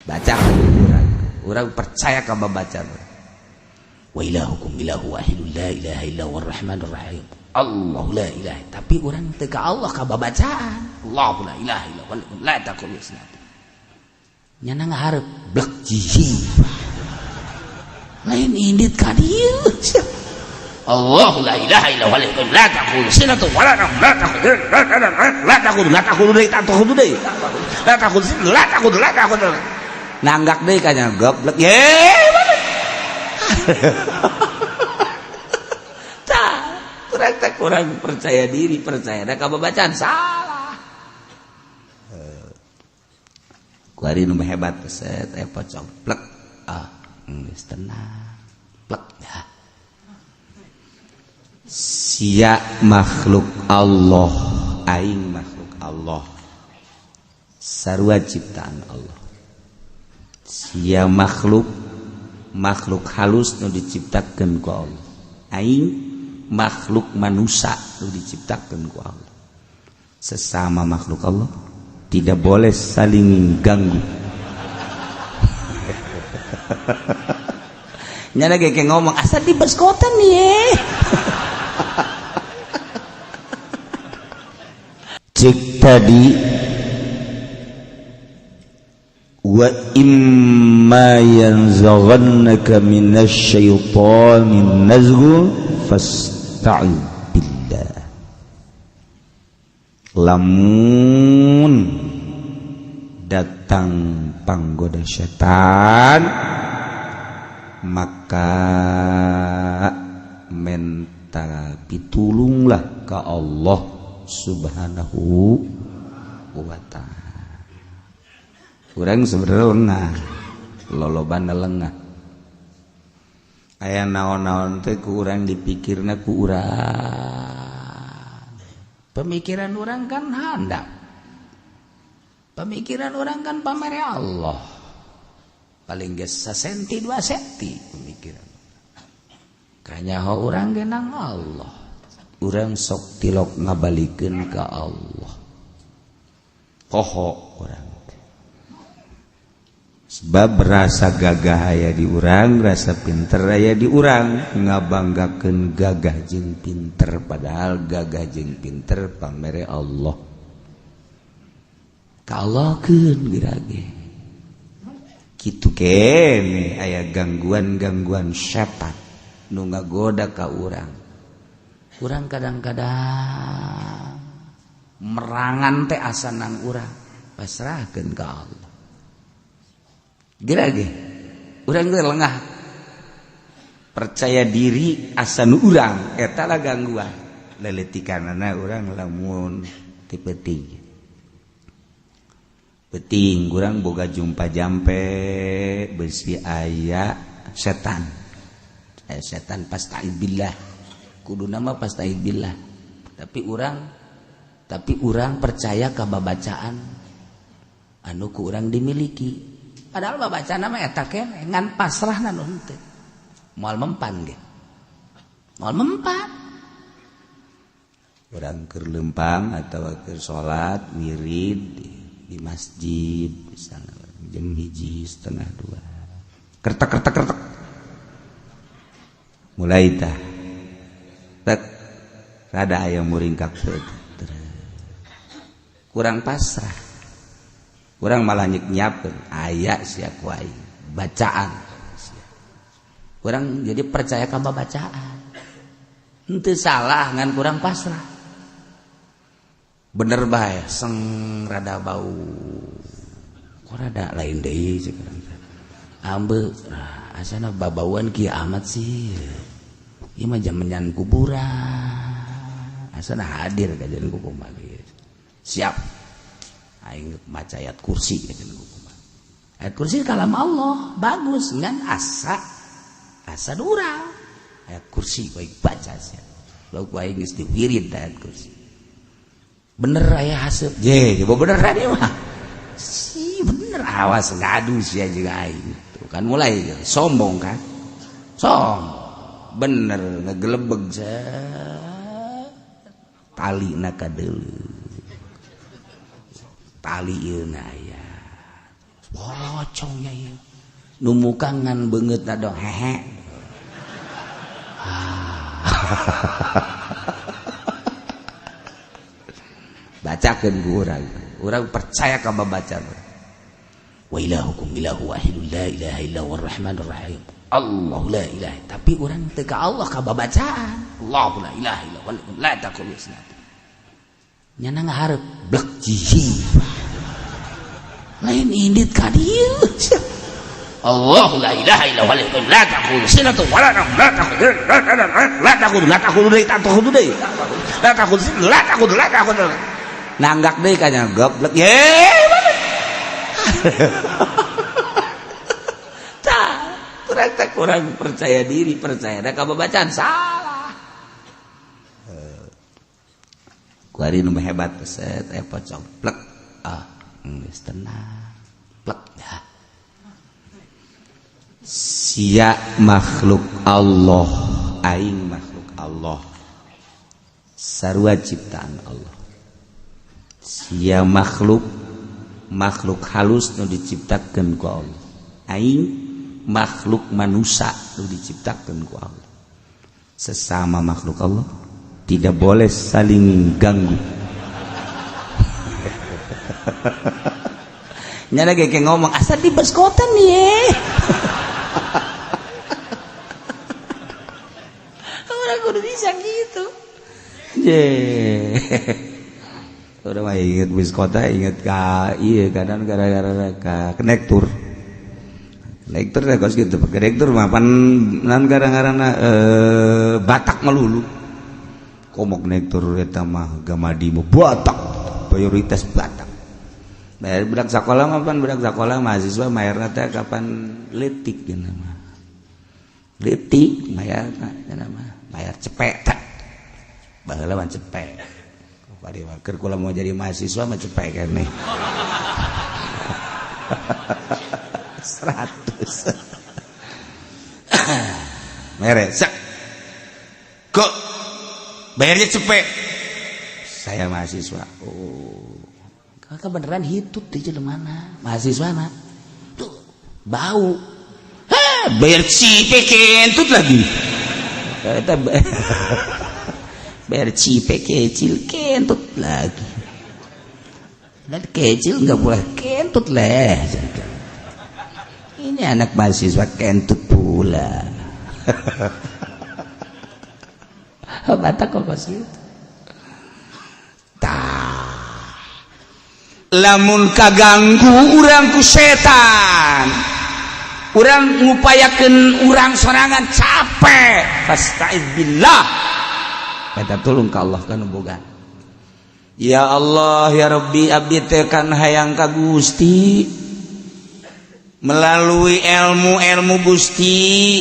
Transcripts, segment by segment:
Baca urang percaya ka babaca. Wa ilahukum ilahu wahidun la ilaha illa huwar rahmanur rahim. Allah la ilaha, tapi urang teu ka Allah ka babacaan. Allah la ilaha illa huwa la taqulu sinatun. Nyana ngahareup blek jihi. Lain indit ka dieu. Allah la ilaha illa huwa la taqulu sinatun wa la nawm la taqulu la taqulu la taqulu deui la taqulu deui la taqulu la taqulu la taqulu nanggak deui ka nya goblok ye. Tah kurang teh kurang percaya diri, percaya da ka babacaan salah. Kuari nu hebat set aya pocong plek ah geus tenang plek ya. Sia makhluk Allah, aing makhluk Allah, sarua ciptaan Allah. Sia makhluk, makhluk halus nu diciptakeun ku Allah, aing makhluk manusia nu diciptakeun ku Allah. Sesama makhluk Allah tidak boleh saling ganggu. Nyana ge ngomong asa di beskotan ye. Cek tadi wa imma yanzaghannaka minasy syaithanin nazghun fasta'id billah. Lamun datang panggoda setan maka menta pitulunglah ka Allah Subhanahu wa ta'ala. Urang sebenarnya lengah, lolobana lengah. Aya naon-naon teh ku urang dipikirna ku urang. Pemikiran urang kan handap. Pemikiran urang kan pamere Allah. Paling geus sasenti 2 senti pemikiran. Kanyaho urang ge nang Allah. Urang sok tilok ngabalikeun ka Allah. Poho urang. Sebab rasa gagah aya di urang, rasa pinter aya di urang, ngabanggakeun gagah jeung pinter padahal gagah jeung pinter pamere Allah. Ka Allahkeun geura ge. Kitu kene aya gangguan-gangguan setan nu ngagoda ka urang. Urang kadang-kadang merangan teh asa nang urang, pasrahkeun ka Allah. Geura ge urang ge lengah percaya diri asa nu urang eta lah gangguan leletikanana urang lamun ti peuting peuting urang boga jumpa jampe besi aya setan, aya setan pasta'id billah, kudu nama pasta'id billah, tapi urang percaya ka babacaan anu ku urang dimiliki. Padahal babacaan mah eta keneh ngan pasrahna nu henteu. Moal mempan ge. Moal mempan. Urang keur leumpang atawa keur salat wirid di masjid misalnya jam 1:30 1:30. Kertek kertek kertek. Mulai tah. Tek rada aya muringkak kurang pasrah. Kurang malah nyek nyiapkeun aya sia ku aing bacaan. Kurang jadi percaya ka bacaan. Henteu salah ngan kurang pasrah. Bener bae seng rada bau. Kok rada lain deui cek urang teh. Ambe asana babauan kieu amat sih. Ieu mah jamenyan kuburan. Asana hadir ka jeung kumaha. Siap. Aing maca ayat kursi gitu. Ayat kursi kalam Allah, bagus ngan asa asa urang. Ayat kursi baik baca sia. Lalu aing geus diwirid ayat kursi. Bener aya haseup. Je, coba bener dia mah. Si bener awas ngadu sia juga aing. Tuh kan mulai sombong kan. Sombong. Bener ngegelebeg sia. Tali na kadeuleu. Tali ieu na aya. Pocongnya ieu. Nu muka ngan beungeutna dong hehe. Ah. Bacakeun ku urang. Urang percaya ka babacaan urang. Wa ilahukum ilahu wahidun la ilaha illa huwar rahmanur rahim. Allah la ilaha, tapi urang teu ka Allah ka babacaan. Allah la ilaha illa huwal la taqulu sinatun. Nyana ngahareup blek jihi. Lain indit ka dieu. Allah la ilaha illa huwal la taqulu sinatun wala nawm la taqulu la taqulu la taqulu deui taqulu deui. La taqulu la taqulu la taqulu. Nanggak deui ka nya goblek. Ye. Tah, kurang teh kurang percaya diri, percaya da ka babacaan salah. Kuari nu hebat set aya pocong plek. Ah, geus tenang. Plek ya. Sia makhluk Allah, aing makhluk Allah. Sarua ciptaan Allah. Sia makhluk makhluk halus nu diciptakeun ku Allah. Aing makhluk manusia nu diciptakeun ku Allah. Sesama makhluk Allah tidak boleh saling ganggu. Nyana ge ngomong asa di beskotan ye. Orang kudu bisa gitu. Ye. Udah mah inget bis kota inget ka iya kadang gara-gara ka konektur. Konektur teh kos kitu. Konektur mah pan nan gara-garana Batak melulu. Komo konektur eta mah gamadi mah Batak, mayoritas Batak. Bayar budak sakola mah pan budak sakola mahasiswa mayarna teh kapan leutik geuna mah. Leutik mayarna geuna mah, bayar cepet teh. Baheula mah cepet. Keur kula mau jadi mahasiswa mah cepet keneh. 100. Mere sak. Kok bayarnya cepet? Saya mahasiswa. Oh. Kakak beneran hitut di jelema mana? Mahasiswa mah. Tuh, bau. Heh, bayar cipe kentut lagi. Eta bayar cipe kecil kentut lagi. Dan kecil nggak boleh kentut leh. Ini anak mahasiswa kentut pula. Batak kok gitu. Tah. Lamun kaganggu urang ku setan. Urang ngupayakeun urang sorangan capek. Fastaiz billah. Minta tolong ka Allah kan boga. Ya Allah ya Rabbi abdi teh kan hayang ka Gusti melalui ilmu-ilmu Gusti,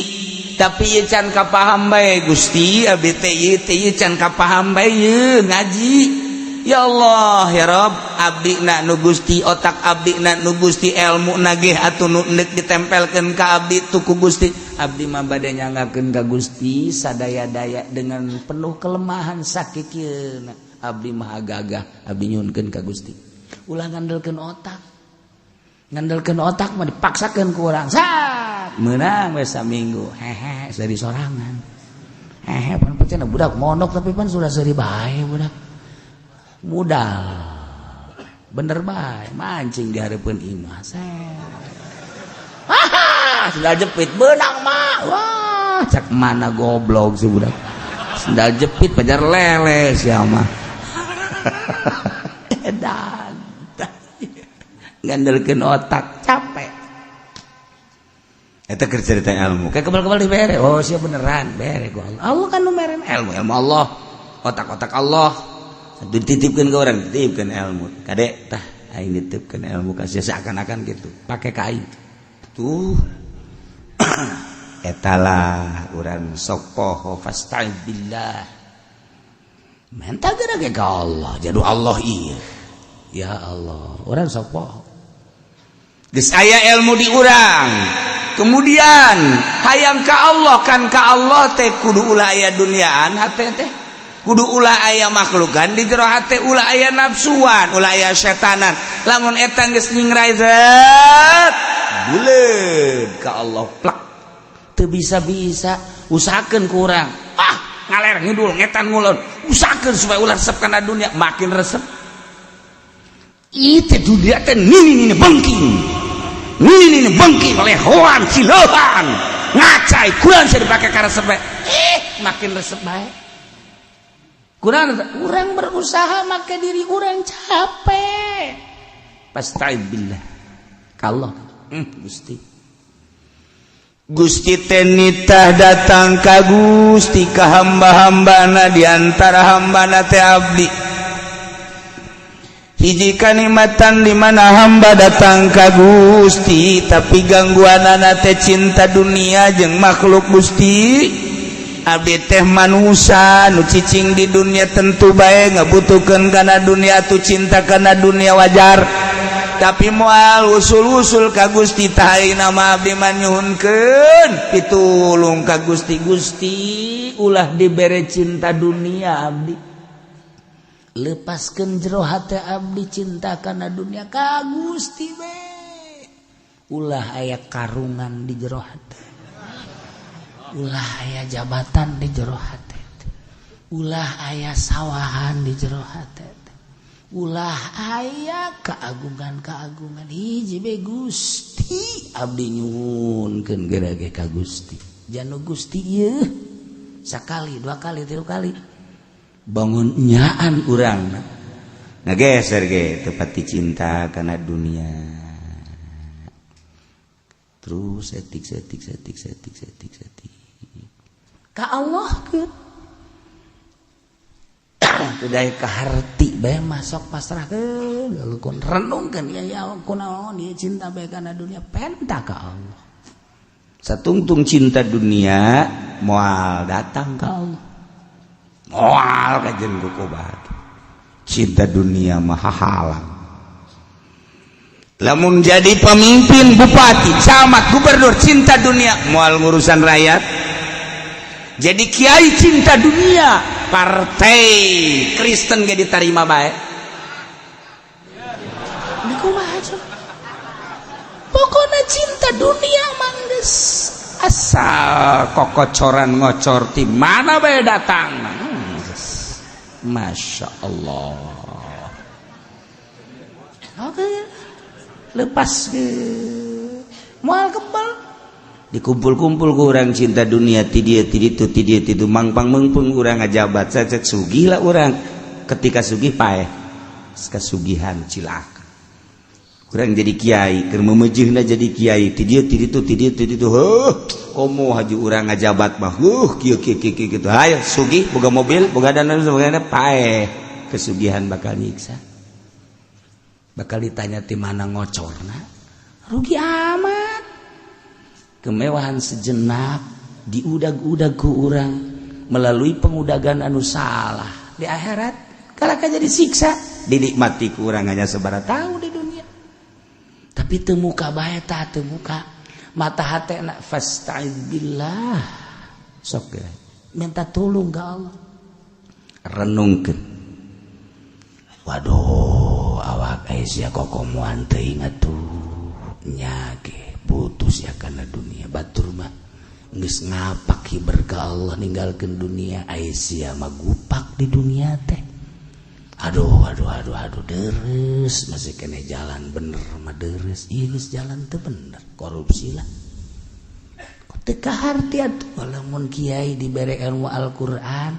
tapi ieu can kapaham bae Gusti, abdi teh ieu teh ieu can kapaham bae ieu ngaji. Ya Allah ya Rabb abdi na nu Gusti, otak abdi na nu Gusti, ilmu nagih atuh nu neuk ditempelkeun ka abdi tu ku Gusti. Abdi mah bade nyangakeun ka Gusti sadaya-daya dengan penuh kelemahan sakikieuna. Abdi mah gagah, abdi nyuhunkeun ka Gusti. Ulah ngandelkeun otak. Ngandelkeun otak mah dipaksakeun ku urang. Sat meunang we saminggu. Hehe seuri sorangan. Hehe pan percaya budak mondok tapi pan sudah seuri bae budak. Modal bener bae mancing di hareupeun imah. Haha, sendal jepit beunang mah. Wah, cak mana goblok si budak. Sendal jepit pajar lele sia mah. Edan. Ngandelkeun otak capek. Eta keur cerita ilmu. Kayak kebal-kebal dibere. Oh, sia beneran bere ku Allah. Allah kan nu meren ilmu, ilmu Allah. Otak-otak Allah. Dititipkan ke orang, dititipkan ilmu. Kadek tah aing dititipkan ilmu kasih seakan-akan gitu. Pakai ka aing. Tuh. Etalah urang sok poho fasta'id billah. Menta geura ge ka Allah, jadu Allah ieu. Ya Allah, urang sok poho. Geus aya ilmu di urang. Kemudian hayang ka Allah kan ka Allah teh kudu ulah aya duniaan hate teh. Kudu ulah aya makhlukan di jero hate, ulah aya nafsuan, ulah aya setanan. Lamun eta geus nyingrai, zet buleud ka Allah, plak. Teu bisa-bisa, usahakeun ku urang. Ah, ngaler ngidul, ngetan ngulon, usahakeun supaya ulah resep kana dunia, makin resep. Itu dunia teh nini nini bengking. Nini nini bengking, lehoan, cileuhan, ngacai, kurang saya dipakai ka resep bae. Eh, makin resep bae. Kurang orang berusaha make diri orang capek. Pasta'idz billah. Ka Allah. Gusti. Gusti tenitah datang ka Gusti ka hamba-hambana, di antara hambana teh abdi. Hiji kanikmatan di mana hamba datang ka Gusti, tapi gangguanana teh cinta dunia jeung makhluk. Gusti, abdi teh manusia nu cicing di dunia, tentu bae ngabutuhkeun kana dunia tuh, cinta kana dunia wajar, tapi moal usul-usul ka Gusti. Tah, nama abdi mah nyuhunkeun pitulung ka Gusti. Gusti, ulah dibere cinta dunia abdi, lepaskan jero hati abdi cinta kana dunia ka Gusti be. Ulah aya karungan di jero hati, ulah aya jabatan di jero hati, ulah aya sawahan di jero hati, ulah aya keagungan-keagungan. Hiji be, Gusti, abdi nyuhunkeun gerage ka Gusti, janu Gusti ieu sakali, dua kali, tilu kali bangun nyaan urang ngageser ge tepati cinta karena dunia terus etik setik setik setik setik setik ka Allah ke tidak kaharti bae masuk pasrahkeun, lalu kun renungkeun ya, ya kunaon ieu cinta bae kana dunia, penta ka Allah. Satungtung cinta dunia moal datang ka Allah, moal kajen kukobat. Cinta dunia mah halang. Lamun jadi pemimpin, bupati, camat, gubernur, cinta dunia, moal ngurusan rakyat. Jadi kiai cinta dunia, partai Kristen gak diterima baik. Pokoknya cinta dunia mangges asal kokocoran ngocor di mana bae datang. Masya Allah. Oke, lepas ke moal kebal dikumpul-kumpul ku urang cinta dunia ti dieu, ti ditu, ti dieu, ti ditu, mangpang mengpung urang ngajabat cecek, sugih lah urang. Ketika sugih, paeh kasugihan, cilaka. Kurang jadi kiai keur memejihna, jadi kiai ti dieu, ti ditu, ti dieu, ti ditu, heuh komo haji urang ngajabat mah, huh, kieu kieu kieu kieu gitu. Hayo sugih, boga mobil, boga dana, boga dana, paeh kesugihan, bakal nyiksa, bakal ditanya ti mana ngocorna. Rugi amat. Kemewahan sejenak diudag-udag ku urang melalui pengudagan anu salah, di akhirat kalahkan jadi siksa. Dinikmati ku urang hanya sabaraha tahun di dunia, tapi teu muka bae tah, teu muka mata hate na. Fasta'idz billah, sok minta tolong ke Allah, renungkeun. Waduh, awak sia kokomoan teuing atuh nya ge putus ya karena dunia. Batur mah geus ngapak hiber ka Allah, ninggalkeun dunia, ai sia mah gupak di dunia teh. Aduh, aduh, aduh, aduh, deres masih kene jalan bener mah deres. Ieu geus jalan teu bener, korupsi lah. Teu kaharti atuh. Lamun kiai dibere ilmu Al-Qur'an,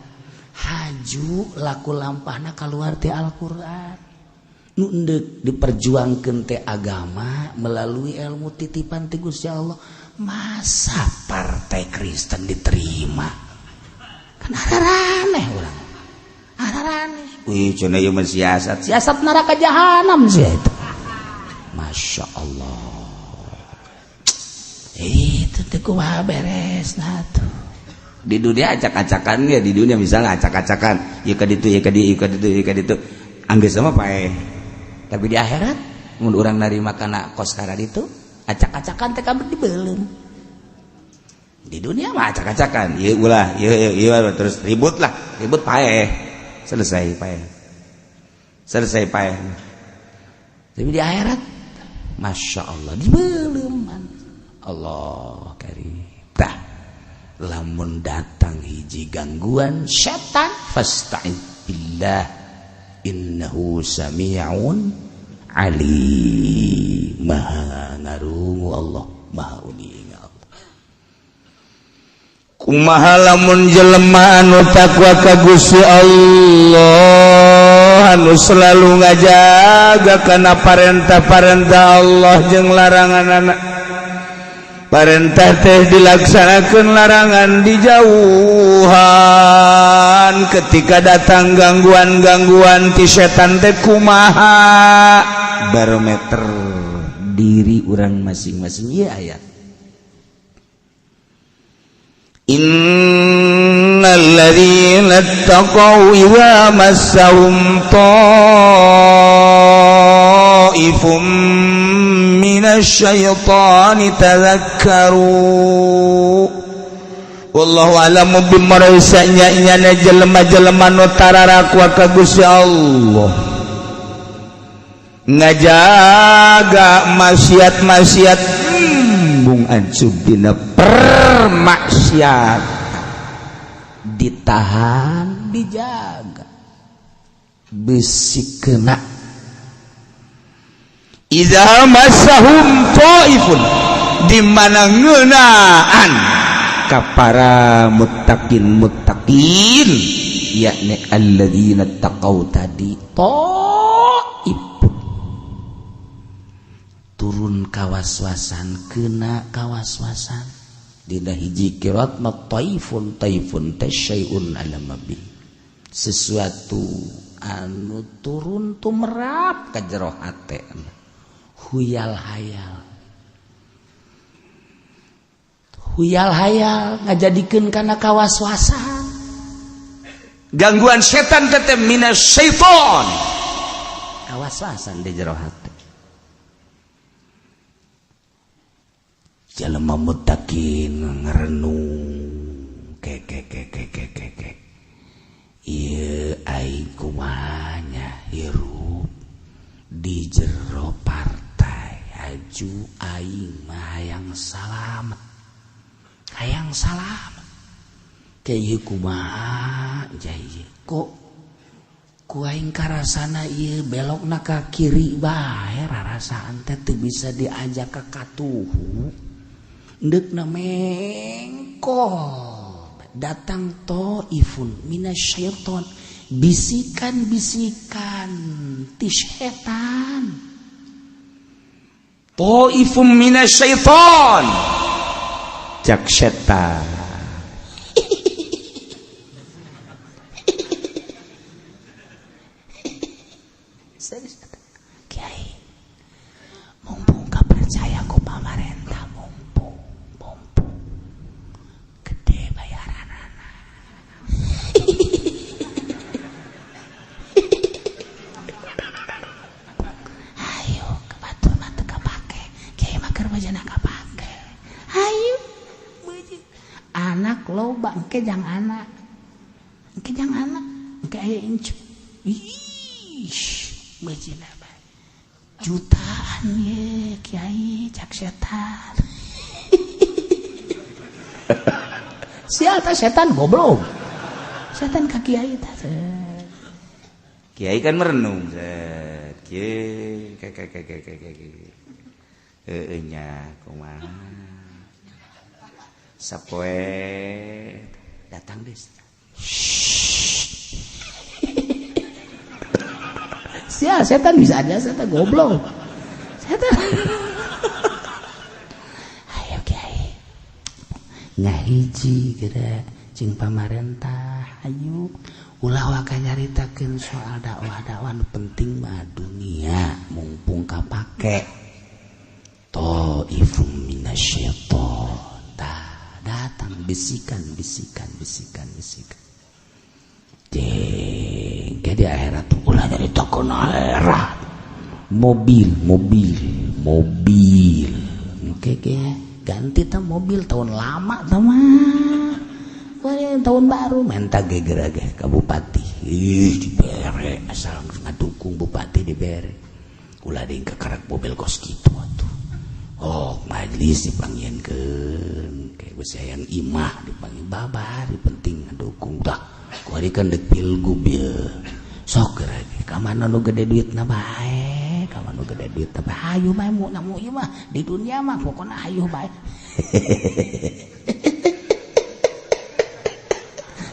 haju laku lampahna keluar ti Al-Qur'an. Nu endek diperjuangkeun teh agama melalui ilmu titipan ti Gusti Allah, masa partai Kristen diterima? Kan aneh urang, aneh. Wih, cenah ieu mah siasat, siasat neraka jahanam sih itu. Masya Allah, itu teh kumaha beres? Nah tuh di dunia acak-acakan ya, di dunia misalnya acak-acakan ya, ka ditu ya, ka dieu, ka ditu ya, ka ditu, anggeus sama paeh. Tapi di akhirat mun urang narima kana kos kana ditu, acak-acakan teh kabeh dibeuleum. Di dunia mah acak-acakan, ieu ulah ieu ieu, terus ribut lah. Ribut paeh, selesai paeh, selesai paeh. Tapi di akhirat, masya Allah, dibeleuman Allah karim. Tah, lamun datang hiji gangguan setan, fasta'id billah innahu sami'un alim. Maha ngarungu Allah, maha uninga Allah. Kumaha lamun jelema anu takwa ka Gusti Allah, anu selalu ngajaga kana parentah-parentah Allah jeung larangan, parentah teh dilaksanakan, larangan dijauhan. Ketika datang gangguan-gangguan ti setan teh kumaha? Barometer diri orang masing-masing. Iya, ayat. Innalladzina taqaw idza massahum ta'ifum minasyaitani tadhakkaru. Wallahu a'lamu bimaraisa. Nya jelema-jelema nu tararakwa ka Gusti Allah, ngajaga maksiat-maksiat, embung ancub dina permaksiat, ditahan, dijaga, bisi kena. Iza massahum ta'ifun, di mana ngeunaan ka para muttaqin, muttaqin yakni alladzina taqau tadi, ta'ifun, turun kawaswasan, kena kawaswasan. Dina hiji kirat mah taifun, taifun teh syai'un alama bi, sesuatu anu turun tumerap ka jero hate, huyal hayal, huyal hayal ngajadikeun kana kawaswasan. Gangguan setan tetep minasyaiton. Kawaswasan di jero hate. Jelema muttaqin ngerenung, ke ke ke ke ke ke ke, ieu aing kumaha hirup di jero partai, aju aing mah hayang salamet, hayang salamet. Ke ieu kumaha jai, kok ku aing karasana ieu belokna ka kiri bae, rarasaan teh teu bisa diajak ka katuhu, ndeukna mengkol. Datang ta'ifun minasyaiton, bisikan-bisikan ti setan. Ta'ifun minasyaiton, cak setan. Kiai, mumpung percaya ku pamarentah, mumpung mumpung gede bayaranana. Ayo ke batur mah teu kapake, kiai mah keur bajana kapake. Ayo anak loba, engke jang anak, engke jang anak, engke aya incu. Ih, bejina bae jutaan ye kiai, cak setan. Siapa setan goblok, setan ka kiai tah. Kiai kan merenung, set kieu ke ke ke ke ke ke, heueuh nya kumaha sapoe datang deh. Sia, setan bisa aja, setan goblok, setan. Ayo kiai, ngahiji geura jeung pamarentah, ayo ulah waka nyaritakeun soal dakwah-dakwah, nu penting mah dunia mumpung kapake. Ta'ifum minasyaiton. Tah, datang bisikan bisikan bisikan bisikan. Deng, ke di akhirat ulah nyaritakeun akhirat. Mobil, mobil, mobil. Oke, ke ganti tah mobil tahun lama tah mah. Kuari tahun baru menta geger ge ka bupati. Ih, dibere asal ngadukung bupati dibere. Ulah deui kakarak mobil kos kitu atuh. Oh, majelis dipanggieunkeun, kayak geus hayang imah dipanggil babar, penting ngadukung tah. Kuari kan deuk pilgub ieu. Sok geura ge ka mana nu gede duitna bae, ka mana nu gede duitna bae. Hayu bae mu namu ieu mah di dunia mah pokona hayu bae.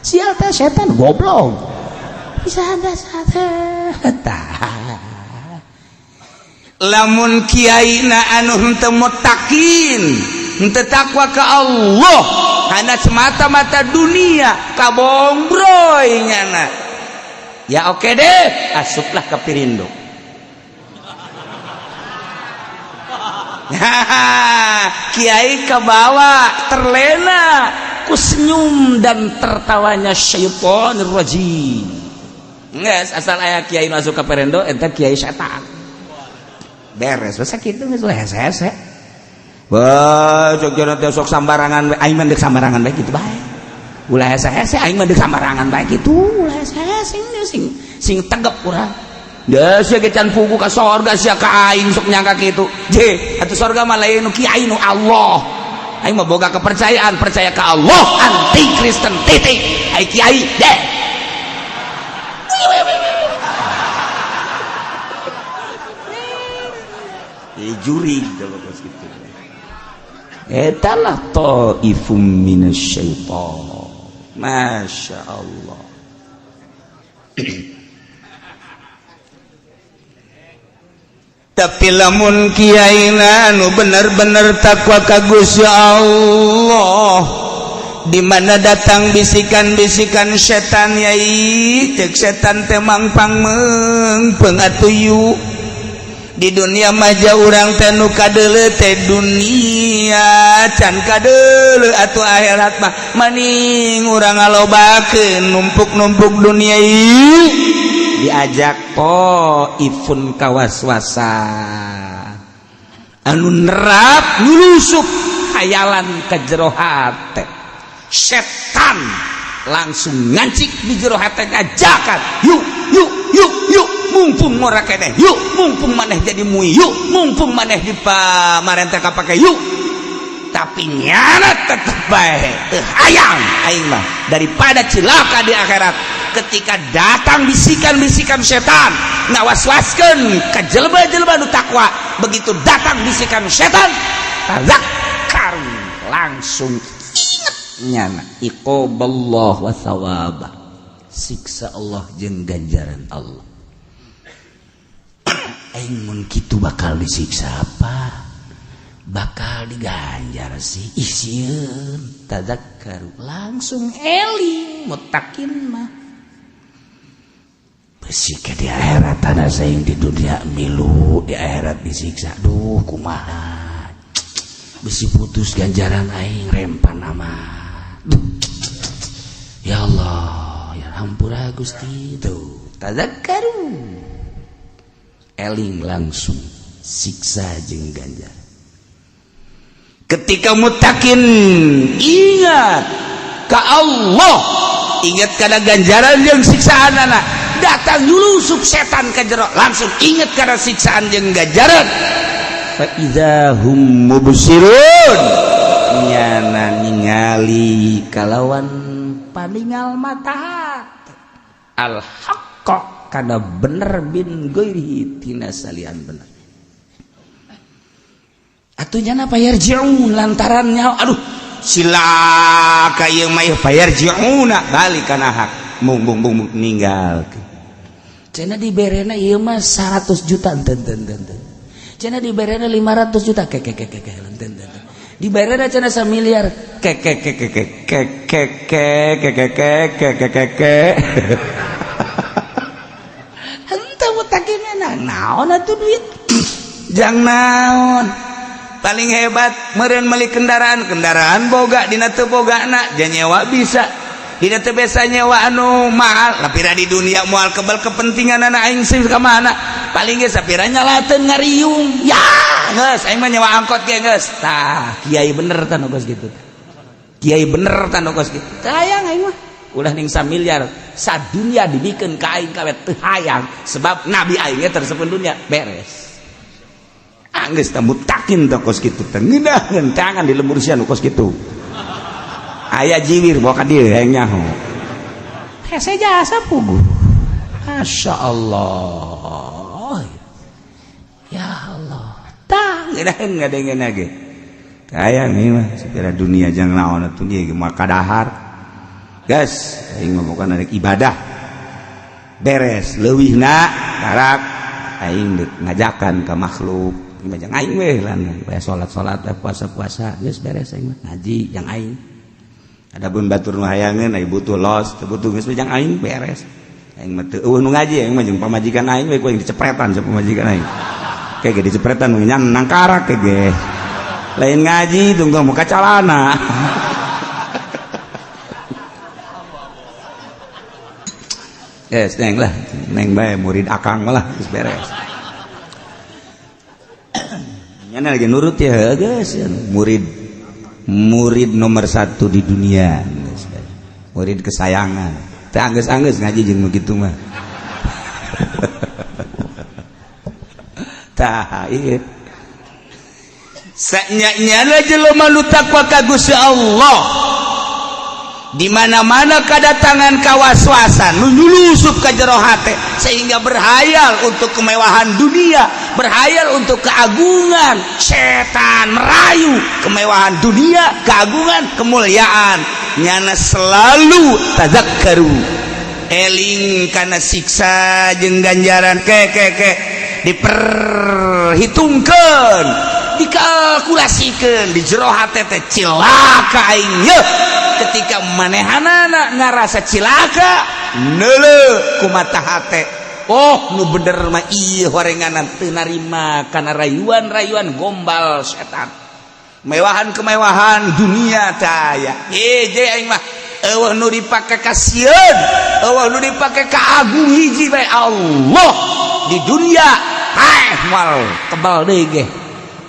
Sial teh setan goblok. Bisa ada tah. Lamun kiai na anu henteu mutakin, henteu takwa ka Allah, hana semata-mata dunia kabongbroy nyana. Ya oke deh, asuplah ke Pirindo. Kiai kebawa terlena ku senyum dan tertawanya syaitonir rajim. Geus asal aya kiai masuk ke Pirindo eta kiai setan. Beres masa kitu geus hese-hese. Wah, sok jana teh sok sambarangan we, aing mah deuk sambarangan bae kitu bae. Ulah hese-hese aing mah deuk sambarangan bae kitu, ulah hese-hese sing sing tegep urang. Da sia ge can pugu ka sorga sia ka aing sok nyangka kitu. Je, atuh sorga mah lain nu kiai nu Allah. Aing mah boga kepercayaan, percaya ka Allah, anti Kristen titik. Ai kiai deh. Juri gitu. Etalah ta'ifum minasyaitan. Masya Allah. Tapi lamun kiaina nu bener-bener takwa ka Gusti Allah, di mana datang bisikan-bisikan setan yai, cek setan teh mangpang meungpeung atuh. Di dunia maja urang teh nu kadeuleu teh dunia can kadeuleu atuh akhirat mah maning urang ngalobakeun numpuk-numpuk dunia ieu diajak ifun kawaswasa anu nerap nyulusup hayalan ke jero hate setan langsung ngancik di jero hate ngajakan yuk yuk yuk yuk mumpung ngora keneh yuk, mumpung maneh jadi mui yuk, mumpung maneh di pamarentah kapake yuk. Tapi nyana tetep bae teu hayang aing mah daripada cilaka di akhirat ketika datang bisikan-bisikan setan ngawaswaskeun ka jelema-jelema nu takwa. Begitu datang bisikan setan tazakkar langsung inget nyana iqaballah wa thawabah, siksa Allah jeung ganjaran Allah. Aing mun kitu bakal disiksa apa? Bakal diganjar sih. Ih sieun tadzakkaru langsung eling mutakin mah. Besi ke di akhirat tanah saing di dunia milu di akhirat disiksa. Duh kumaha. Besi putus ganjaran aing rempan amat. Duh. Ya Allah, ya hampura Gusti tuh. Tadzakkaru eling langsung siksa jeung ganjar. Ketika mutakin ingat ka Allah, ingat kana ganjaran jeung siksaan anak, datang nyulusuk setan ka jero langsung ingat kana siksaan jeung ganjaran. Fa idza hum mubsirun nyana ningali kalawan paningal mata al haqq kana bener bin ghairihi tina salian bener. Atuh nyana payarji'un lantaran nyaho aduh silaka ieu mah payarji'una balik kana hak mung mung mung ninggalkeun. Cenah diberena ieu mah 100 juta enten enten enten. Cenah diberena 500 juta ke ke ke ke enten enten. Diberena cenah 1 miliar ke ke ke ke ke ke ke ke ke ke ke ke ke ke. Henteu mutakin naon atuh duit. Jang naon paling hebat meureun meuli kendaraan, kendaraan boga dina teu bogana nyewa bisa dina teu biasa nyewa anu mahal lapira di dunia moal kebal kepentingan anak aing sih ka mana paling ge sapira nyalateun ngariung ya geus aing mah nyewa angkot ge geus. Tah kiai bener tah nu geus kitu. Kiai bener tanda kos kitu. Teu hayang aing mah. Ulah ning samiliar sadunya dibikeun ka aing kabeh teu hayang, sebab nabi aing ge tersepun dunia beres. Anggeus teh mutakin teh kos kitu teh ngeunaheun tangan di lembur sia nu kos kitu. Aya jiwir bawa ka dieu hayang nyaho. Hese jasa puguh. Masya Allah. Ya Allah. Tah ngeunaheun ngadengeun ge. Hayang ieu mah sapira dunia jang naon atuh ieu mah kadahar. Gas, aing mah bukan arek ibadah. Beres leuwihna karak aing deuk ngajakan ka makhluk. Ieu mah jang aing we lan bae salat-salat puasa-puasa geus beres aing mah ngaji jang aing. Adapun batur nu hayangeun aya butuh los, teu butuh geus jang aing beres. Aing mah teu eueuh nu ngaji, aing mah jeung pamajikan aing we ku aing dicepretan sa pamajikan aing. Kayak ge dicepretan nyan nangkarak ge. Lain ngaji tunggu muka calana. Yes, neng lah, neng bae murid akang malah geus beres. Nyana lagi nurut ya, guys, murid murid nomor 1 di dunia, murid kesayangan. Teu anggeus-anggeus ngaji jeung nu kitu mah. Tah, ieu. Sanya-nyana jelema nu takwa ka Gusti Allah. Di mana-mana kedatangan kawaswasan nu nyulusup ka jero hate sehingga berhayal untuk kemewahan dunia, berhayal untuk keagungan. Setan merayu kemewahan dunia, keagungan, kemuliaan. Nyana selalu tazakkaru, eling kana siksa jeung ganjaran ke ke ke diperhitungkeun, dikalkulasikeun di jero hate teh cilaka aing yeuh. Ketika manehanana ngarasa cilaka neuleuh ku mata hate, oh nu bener mah ieu horenganan teu narima kana rayuan-rayuan gombal setan, mewahan kemewahan dunia taya. Je aing mah eueuh nu dipake ka sieun, eueuh nu dipake ka agung hiji bae Allah di dunia. Haeh moal kebal deui ge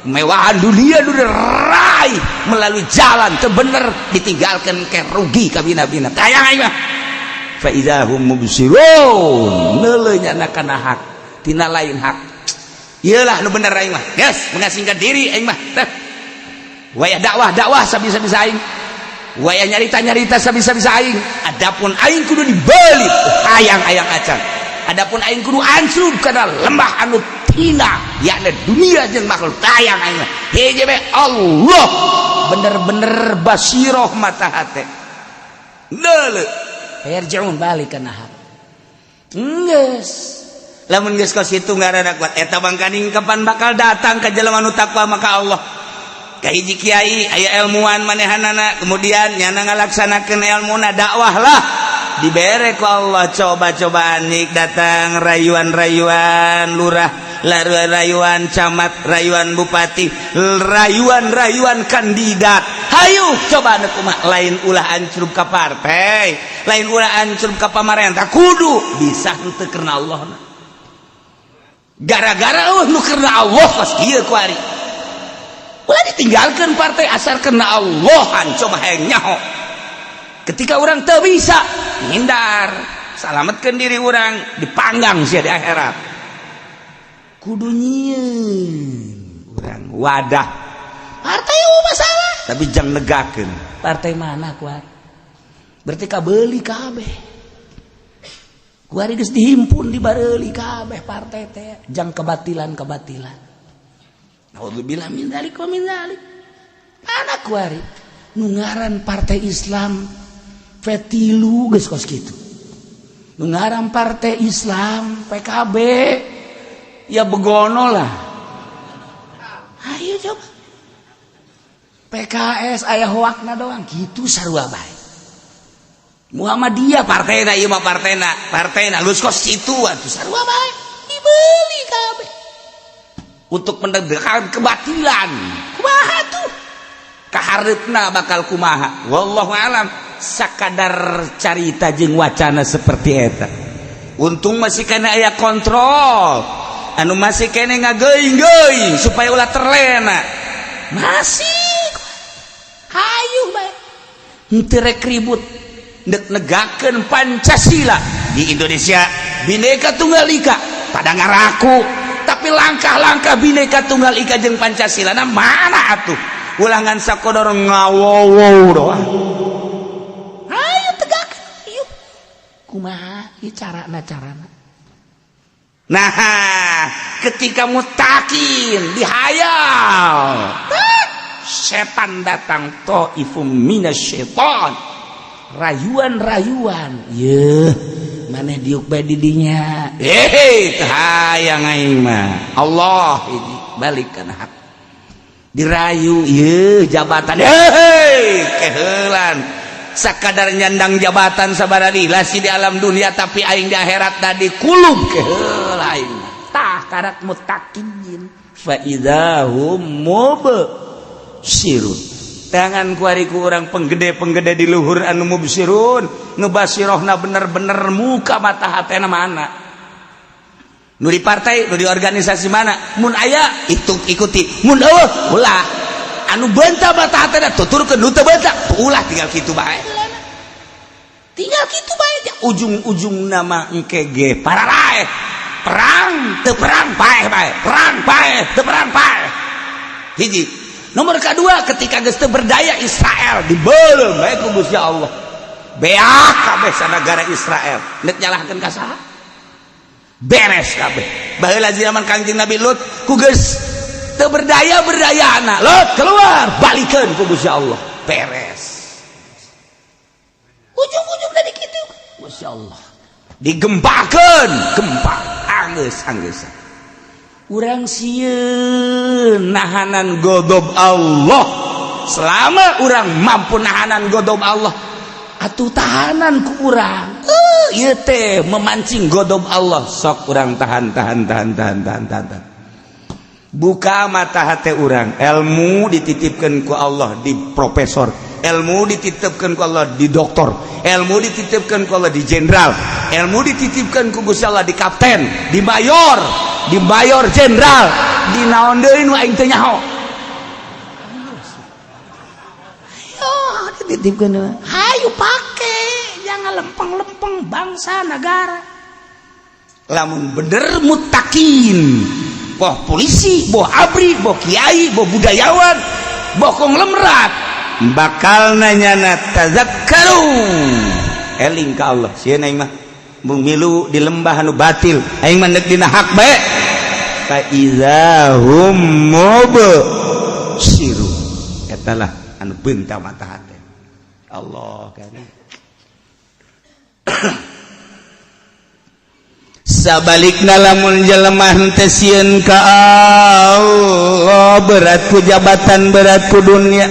kemewahan dunia nu diraih melalui jalan teu bener ditinggalkan ke rugi kabina-bina. Tayang aing mah fa idza hum mubsirun, neuleuh nyana kana hak tina lain hak. Ieu lah nu bener aing mah. Geus mengasingkan diri aing mah. Teh wayah dakwah-dakwah sabisa-bisa aing, wayah nyarita-nyarita sabisa-bisa aing. Adapun aing kudu dibelit hayang-hayang acan. Adapun aing kudu ancrub kana lembah anu hina yakni dunia jeung makhluk tayang aing mah. Hiji bae Allah bener-bener basiroh mata hate neuleuh yarjiun balik kana hak. Geus lamun geus kos kitu ngaranna kuat eta bangkaning kapan bakal datang ka jelema nu takwa maka Allah. Ka hiji kiai aya ilmuwan manehanana kemudian nyana ngalaksanakeun ilmuna dakwah lah dibere ku Allah. Coba-cobaan nik datang rayuan-rayuan lurah, rayuan camat, rayuan bupati, rayuan-rayuan kandidat. Hayu coba anu kumaha, lain ulah ancrub ka partai, lain ulah ancrub ka pamarentah, kudu bisa henteu karena Allah. Gara-gara nu karena Allah pas kieu kuari ulah ditinggalkan partai asal karena Allahan. Coba hayang nyaho ketika orang teu bisa ngindar, salametkeun diri orang dipanggang sia di akhirat. Kudu nyieun urang wadah partai masalah tapi jangan negakeun partai mana kuat berarti kabeuli kabeh kuari geus dihimpun di bareuli kabeh partai teh jang kebatilan-kebatilan. Naudzubillah min dzalik wa min dzalik. Mana kuari nu ngaran partai Islam P3 geus kos kitu, nu ngaran partai Islam PKB ya begono lah. Ayo coba PKS aya hoakna doang gitu sarua bae. Muhammadiyah partainya ieu mah partainya partainya geus kos kitu atuh sarua bae dibeli kabeh untuk menegakkan kebatilan. Kumaha tuh kahareupna bakal kumaha wallahu alam. Sakadar carita jeung wacana seperti eta untung masih kena aya kontrol anu masih kene ngageuing-geuing supaya ulah terlena masih hayu bae. Henteu rek ribut, dek negakeun Pancasila di Indonesia, Bhinneka Tunggal Ika pada ngaraku. Tapi langkah-langkah Bhinneka Tunggal Ika jeung Pancasila na mana atuh? Ulangan sakodor ngawowo doang. Ayo tegakkeun yuk, kumaha ieu carana carana? Nah, ketika mutakin dihayal, setan datang, ta'ifum minasyaiton, rayuan-rayuan ye maneh diuk bae di dinya, eh teu hayang aing mah. Allah ini balik kana hak, dirayu ye jabatan, hei keheulan sakadar nyandang jabatan sabaralila sih di alam dunia, tapi aing di akhirat tadi kulub, keheula aing. Tah, karak mutakin, fa idahum mubsirun. Tangan kuari ku urang penggede-penggede di luhur anu mubsirun, ngebasirohna bener-bener muka mata hatena mana nu di partai, nu di organisasi mana. Mun aya itu ikuti, mun eueuh ulah. Anu benta mata hatena tuturkeun, nu teu benta ulah. Tinggal kitu bae, tinggal kitu bae. Ujung-ujung nama engke ge pararaeh, perang teu perang paeh bae, perang paeh teu perang paeh. Hiji nomor kedua, ketika geus teu berdaya Israel, dibeuleum bae ku Gusti Allah, beak kabeh sanagara Israel. Nek nyalahkeun ka saha? Beres kabeh. Baheula zaman Kangjeng Nabi Lut, ku geus teu berdaya berdayana, "Lut, keluar!" Balikeun ku Gusti Allah, beres. Ujung-ujung dari kitu Gusti Allah digempakeun gempa, anggeus anggeus. Urang sieun nahanan godob Allah. Selama urang mampu nahanan godob Allah atuh tahanan ku urang. Ieu teh memancing godob Allah. Sok urang tahan, tahan, tahan, tahan, tahan, tahan, tahan. Buka mata hati urang. Ilmu dititipkan ku Allah di profesor, ilmu dititipkan ku Allah di doktor, ilmu dititipkan ku Allah di jenderal, ilmu dititipkan ku Gusti Allah di kapten, di mayor, di mayor jenderal, di naon deui nu aing teu nyaho. Ayo dititipkeun, hayu pake, jangan lempeng-lempeng bangsa negara. Lamun bener mutakin, boh polisi, boh abri, boh kiai, boh budayawan, boh konglomerat, bakal nanya na tazakkaru, eling ka Allah. Sieun aing mah mung milu di lembah anu batil, aing mah deuk dina hak bae. Fa iza hum mubsirun, eta lah anu beunta mata hate. Allah karim. Sabalikna, lamun jelema henteu sieun ka Allah, berat ku jabatan, berat ku dunia,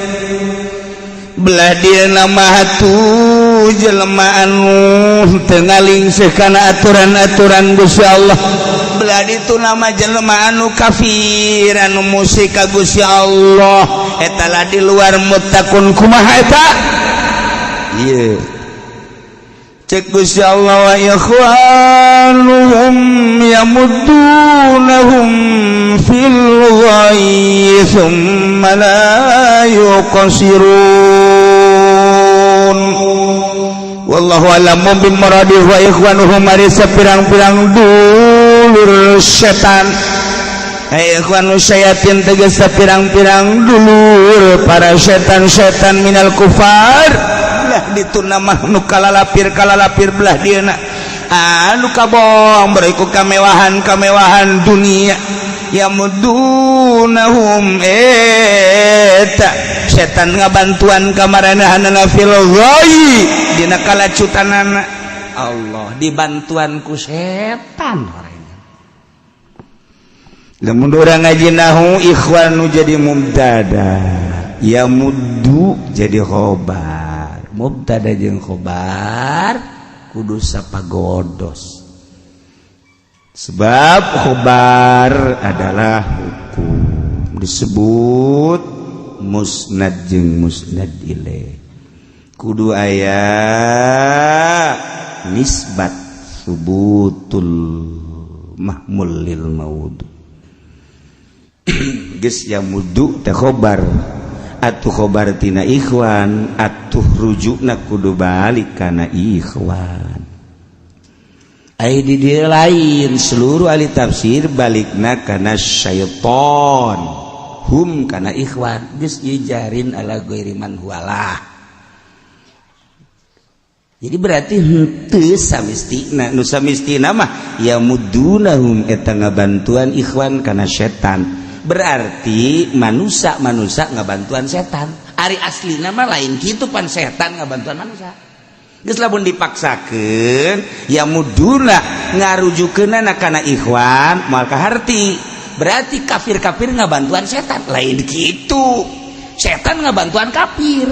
belah dia nama tuh jelema anu teu ngalingseuh kana aturan-aturan Gusti Allah, belah ditu nama jelema anu kafir, anu musyrik ka Gusti Allah, eta lah di luar muttaqun. Kumaha eta? Ieu cek Gusti Allah, wa ikhwanuhum yamuddunahum fil ghayyi thumma la yuqsirun. Wallahu a'lamu bimuradihi. Wa ikhwanuhum ari sapirang-pirang dulur setan. Hai ikhwanu syayatin, tegas pirang-pirang dulur para setan-setan minal kufar, belah ditu nama nu kalalapir kalalapir, belah dieuna anu kabong beriku kemewahan kemewahan dunia. Yamudunahum, eta setan ngabantuan kamarenahanana, fil ghayyi dina kalacutanana. Allah dibantuan ku setan. Lamun urang ngaji nahu, ikhwanu jadi mubtada, ya muddu jadi khobar. Mubtada jeung khobar kudu sapagodos, sebab khobar adalah hukum, disebut musnad jeung musnad ilaih, kudu aya nisbat subutul mahmul lil maudhu. Geus, ya muddu teh khobar. Atuh khobar tina ikhwan, atuh rujukna kudu balik kana ikhwan. Ai di dieu lain, seluruh ahli tafsir balikna kana syaiton, hum kana ikhwan. Geus ieu jarin ala ghairi man huwalah. Jadi berarti henteu samistina, nu samistina mah yamudunahum eta ngabantuan ikhwan kana setan. Berarti manusia manusia ngabantuan setan. Ari aslina mah lain kitu, pan setan ngabantuan manusia. Geus lamun dipaksakeun yamuduna ngarujukeunana kana ikhwan moal kaharti. Berarti kafir-kafir ngabantuan setan, lain kitu. Setan ngabantuan kafir.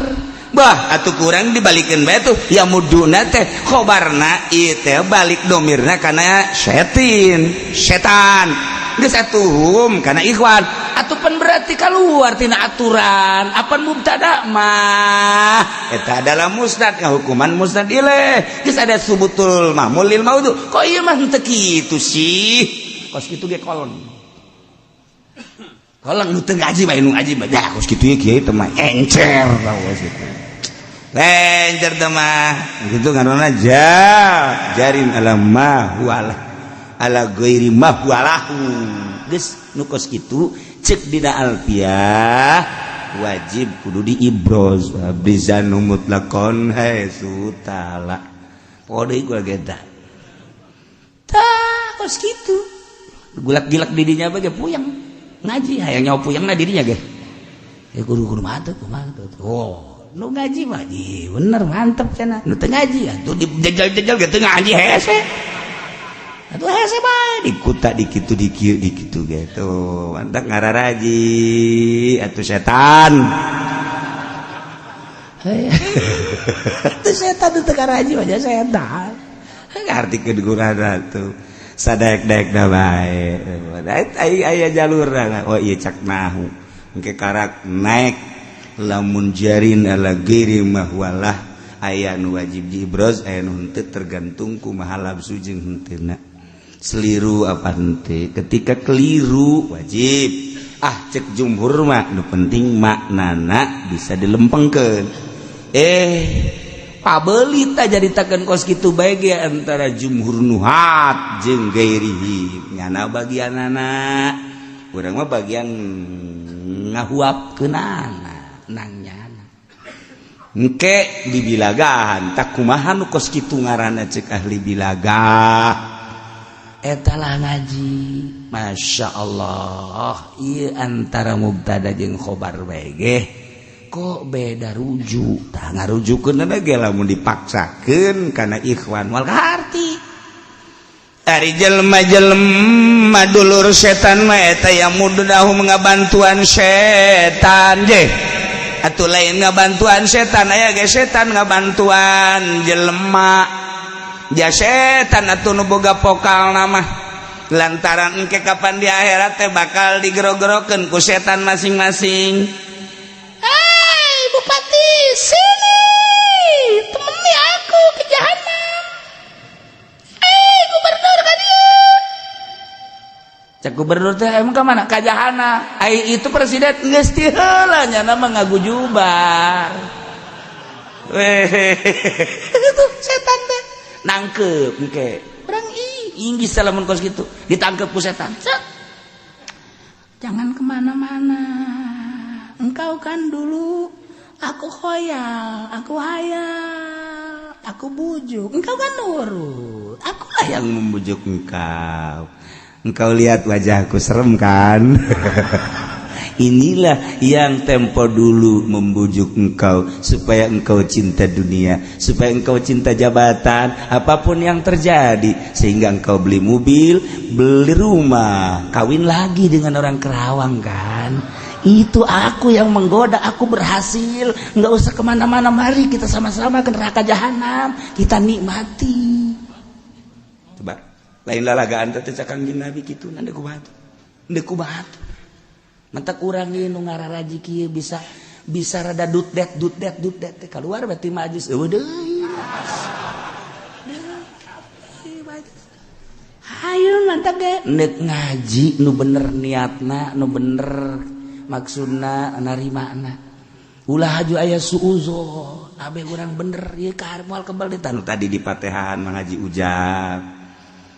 Bah, atuh kurang dibalikeun bae tuh yamuduna teh khobarna ieu teh balik domirna kana setin, setan. Geus atuh hum kana ikhwan. Atuh pan berarti keluar tina aturan. Apan mubtada mah eta adalah musnad, ngahukuman musnad ilaih. Geus ada subutul mahmul lil maudhu. Kok ieu mah henteu kitu sih? Kos kitu ge kolon. Kolon nu teu ngaji bae, nu ngaji mah dah kos kitu ye kiai teh mah encer tau kos kitu. Encer teh mah kitu ngaranna jarin ala ma huwalah ala ghairi ma huwalahu. Geus nu kos kitu cek dina alfiah wajib kudu diibroz bizanu mutlaqon haitsu ta'ala. Poho deui gua ge tah kos kitu. Gulak-gilak didinya bae puyeng. Ngaji hayang nyawa puyengna didinya ge. Ya kudu kudu mantep kumaha. Oh, nu ngaji mah bener mantep cenah. Nu teu ngaji atuh dijejel-jejel ge teu ngaji hese. Atuh hese bae dikuta dikitu dikieu dikitu gitu. Mantap ngararaji atuh setan. Atuh setan teu ngaraji mah setan. Ngartikeun kurang tuh. Sadaek-daek da bae. Aya jalurna. Oh iya cak nahu. Engke karak naik lamun jarin ala ghairi mahwalah aya nu wajib diibroz aya nu henteu tergantung kumaha lafzu jeung henteuna. Seliru apa henteu? Ketika keliru wajib. Ah cek jumhur mah nu penting maknana bisa dilempengkeun. Pabeli ta jaritakeun kos kitu bae ge antara jumhur nuhat jeung gairihi. Nyana bagianana. Urang mah bagian ngahuapkeunana nang nyana. Engke dibilagahan tak kumaha nu kos kitu ngaranna cek ahli bilagah. Eta lah ngaji. Masya Allah. Ieu antara mubtada jeung khobar bae ge kok beda rujuk. Tah ngarujukeun ge lamun dipaksakeun kana ikhwan wal kaharti. Ari jelema-jelema dulur setan mah eta yamudunahum ngabantuan setan je. Atuh lain ngabantuan setan aya ge setan ngabantuan jelema. Ja setan atuh nu boga pokalna mah. Lantaran engke kapan di akhirat teh bakal digero-gerokeun ku setan masing-masing. Hei bupati, sini temani aku ke jahanam. Hei gubernur ka dieu. Cek gubernur teh emang ka mana? Ka jahanam. Ai itu presiden geus ti heula nya mah ngagujubar. Weh, Itu setan teh. Nangkep engke. Urang ih, Inggis lamun kos kitu, ditangkep ku setan. Cek. Jangan kemana-mana. Engkau kan dulu aku khoyal, aku hayal, aku bujuk. Engkau kan nurut. Akulah yang membujuk engkau. Engkau lihat wajahku serem kan? Inilah yang tempo dulu membujuk engkau supaya engkau cinta dunia, supaya engkau cinta jabatan, apapun yang terjadi, sehingga engkau beli mobil, beli rumah, kawin lagi dengan orang Kerawang kan? Itu aku yang menggoda, aku berhasil. Nggak usah kemana-mana, mari kita sama-sama ke neraka jahanam, kita nikmati. Coba, lain lalagaan teh cak Kangjeng Nabi kitu, nande kumaha tuh? Ndek kumaha tuh? Mantak urang ieu nu ngararaji kieu bisa bisa rada dut det dut det dut det teh keluar berarti majlis eueuh deui. Deui majlis. Hayu mantak ge nek ngaji nu bener niatna, nu bener maksudna narimana. Ulah haju aya suuzon, abe urang bener ieu ka moal kebal di tanu tadi di Patehan Mang Haji Ujang.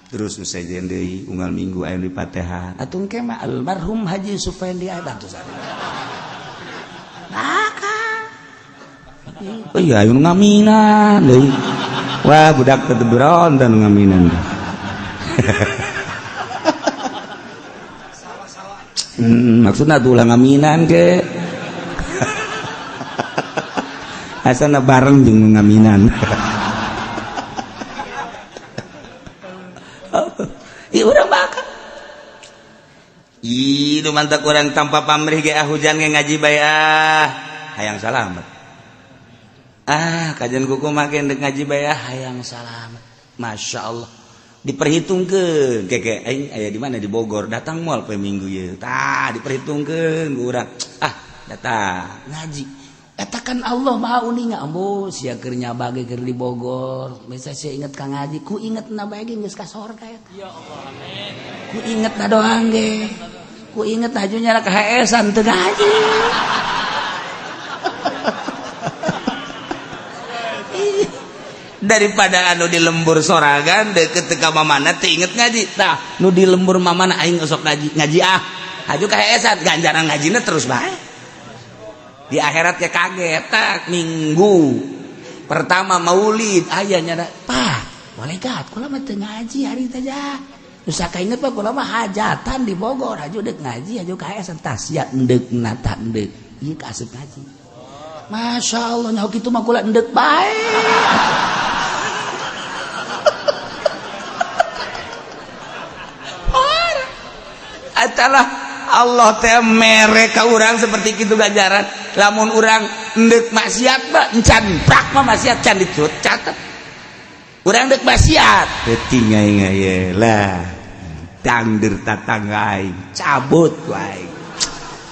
Terus nu sejen deui unggal minggu aya di Patehan. Atuh engke mah almarhum Haji Sufendi aya bantu sare. Bakal. Oh iya aya nu ngaminan deui. Wah budak teh berontan nu ngaminan. Maksudna tuh ulah ngaminan ke. Asana bareng jeung ngaminan. Ih urang bakal. Ih nu mantak urang tanpa pamrih ge ah hujan ge ngaji bae ah. Hayang salamet. Ah kajian kuku make deuk ngaji bae ah hayang salamet. Masya Allah. Diperhitungkeun keke aing aya di mana di Bogor datang moal poe Minggu ieu. Tah diperhitungkeun ku urang. Ah datang ngaji. Eta kan Allah Maha uninga ambo sia keur nyabage keur di Bogor bisa sia inget ka ngaji ku inget na bae ge geus ka sorga eta. Ya Allah amin. Ku inget na doang ge. Ku inget haju nyala ka heesan teu ngaji. Daripada anu di lembur sorangan deukeut teu ka mamana teu inget ngaji. Tah nu di lembur mamana aing sok ngaji ngaji ah. Haju ka heesan ganjaran ngajina terus bae. Di akhirat ya kaget tak minggu pertama maulid aya nyana pak malaikat kula mah teu ngaji hari teh ja nu sakainget pak kula mah hajatan di Bogor haju deuk ngaji haju ka heesan tah sia endeuk nata endeuk ieu ka asup ngaji. Masya Allah nyaho kitu mah kula endeuk bae. Atalah Allah teh mere ka urang seperti kitu ganjaran. Lamun urang endek maksiat mah encan prak mah maksiat can dicut catet. Urang endek maksiat teuting aing ye lah. Dangder tatangga aing cabut wae.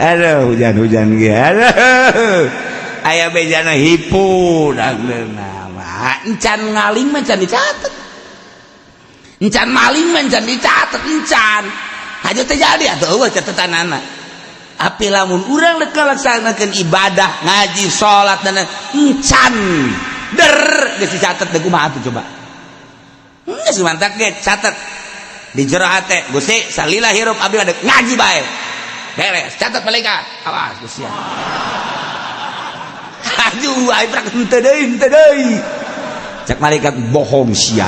Aduh hujan-hujan ge. Aduh. Aya bejana hipu dangderna mah. Encan ngaling mah can dicatet. Encan maling mah encan dicatet encan. Haju teh jadi atuh eueuh catetanana. Api lamun urang rek ngalaksanakeun ibadah, ngaji, salat dan encan der geus dicatet deui kumaha atuh coba. Geus mantak ge catet di jero hate Gusti salila hirup abdi mah ngaji bae. Beres, catet malaikat. Awas Gusti. Haju aing prak henteu deui, henteu deui. Cak malaikat bohong sia.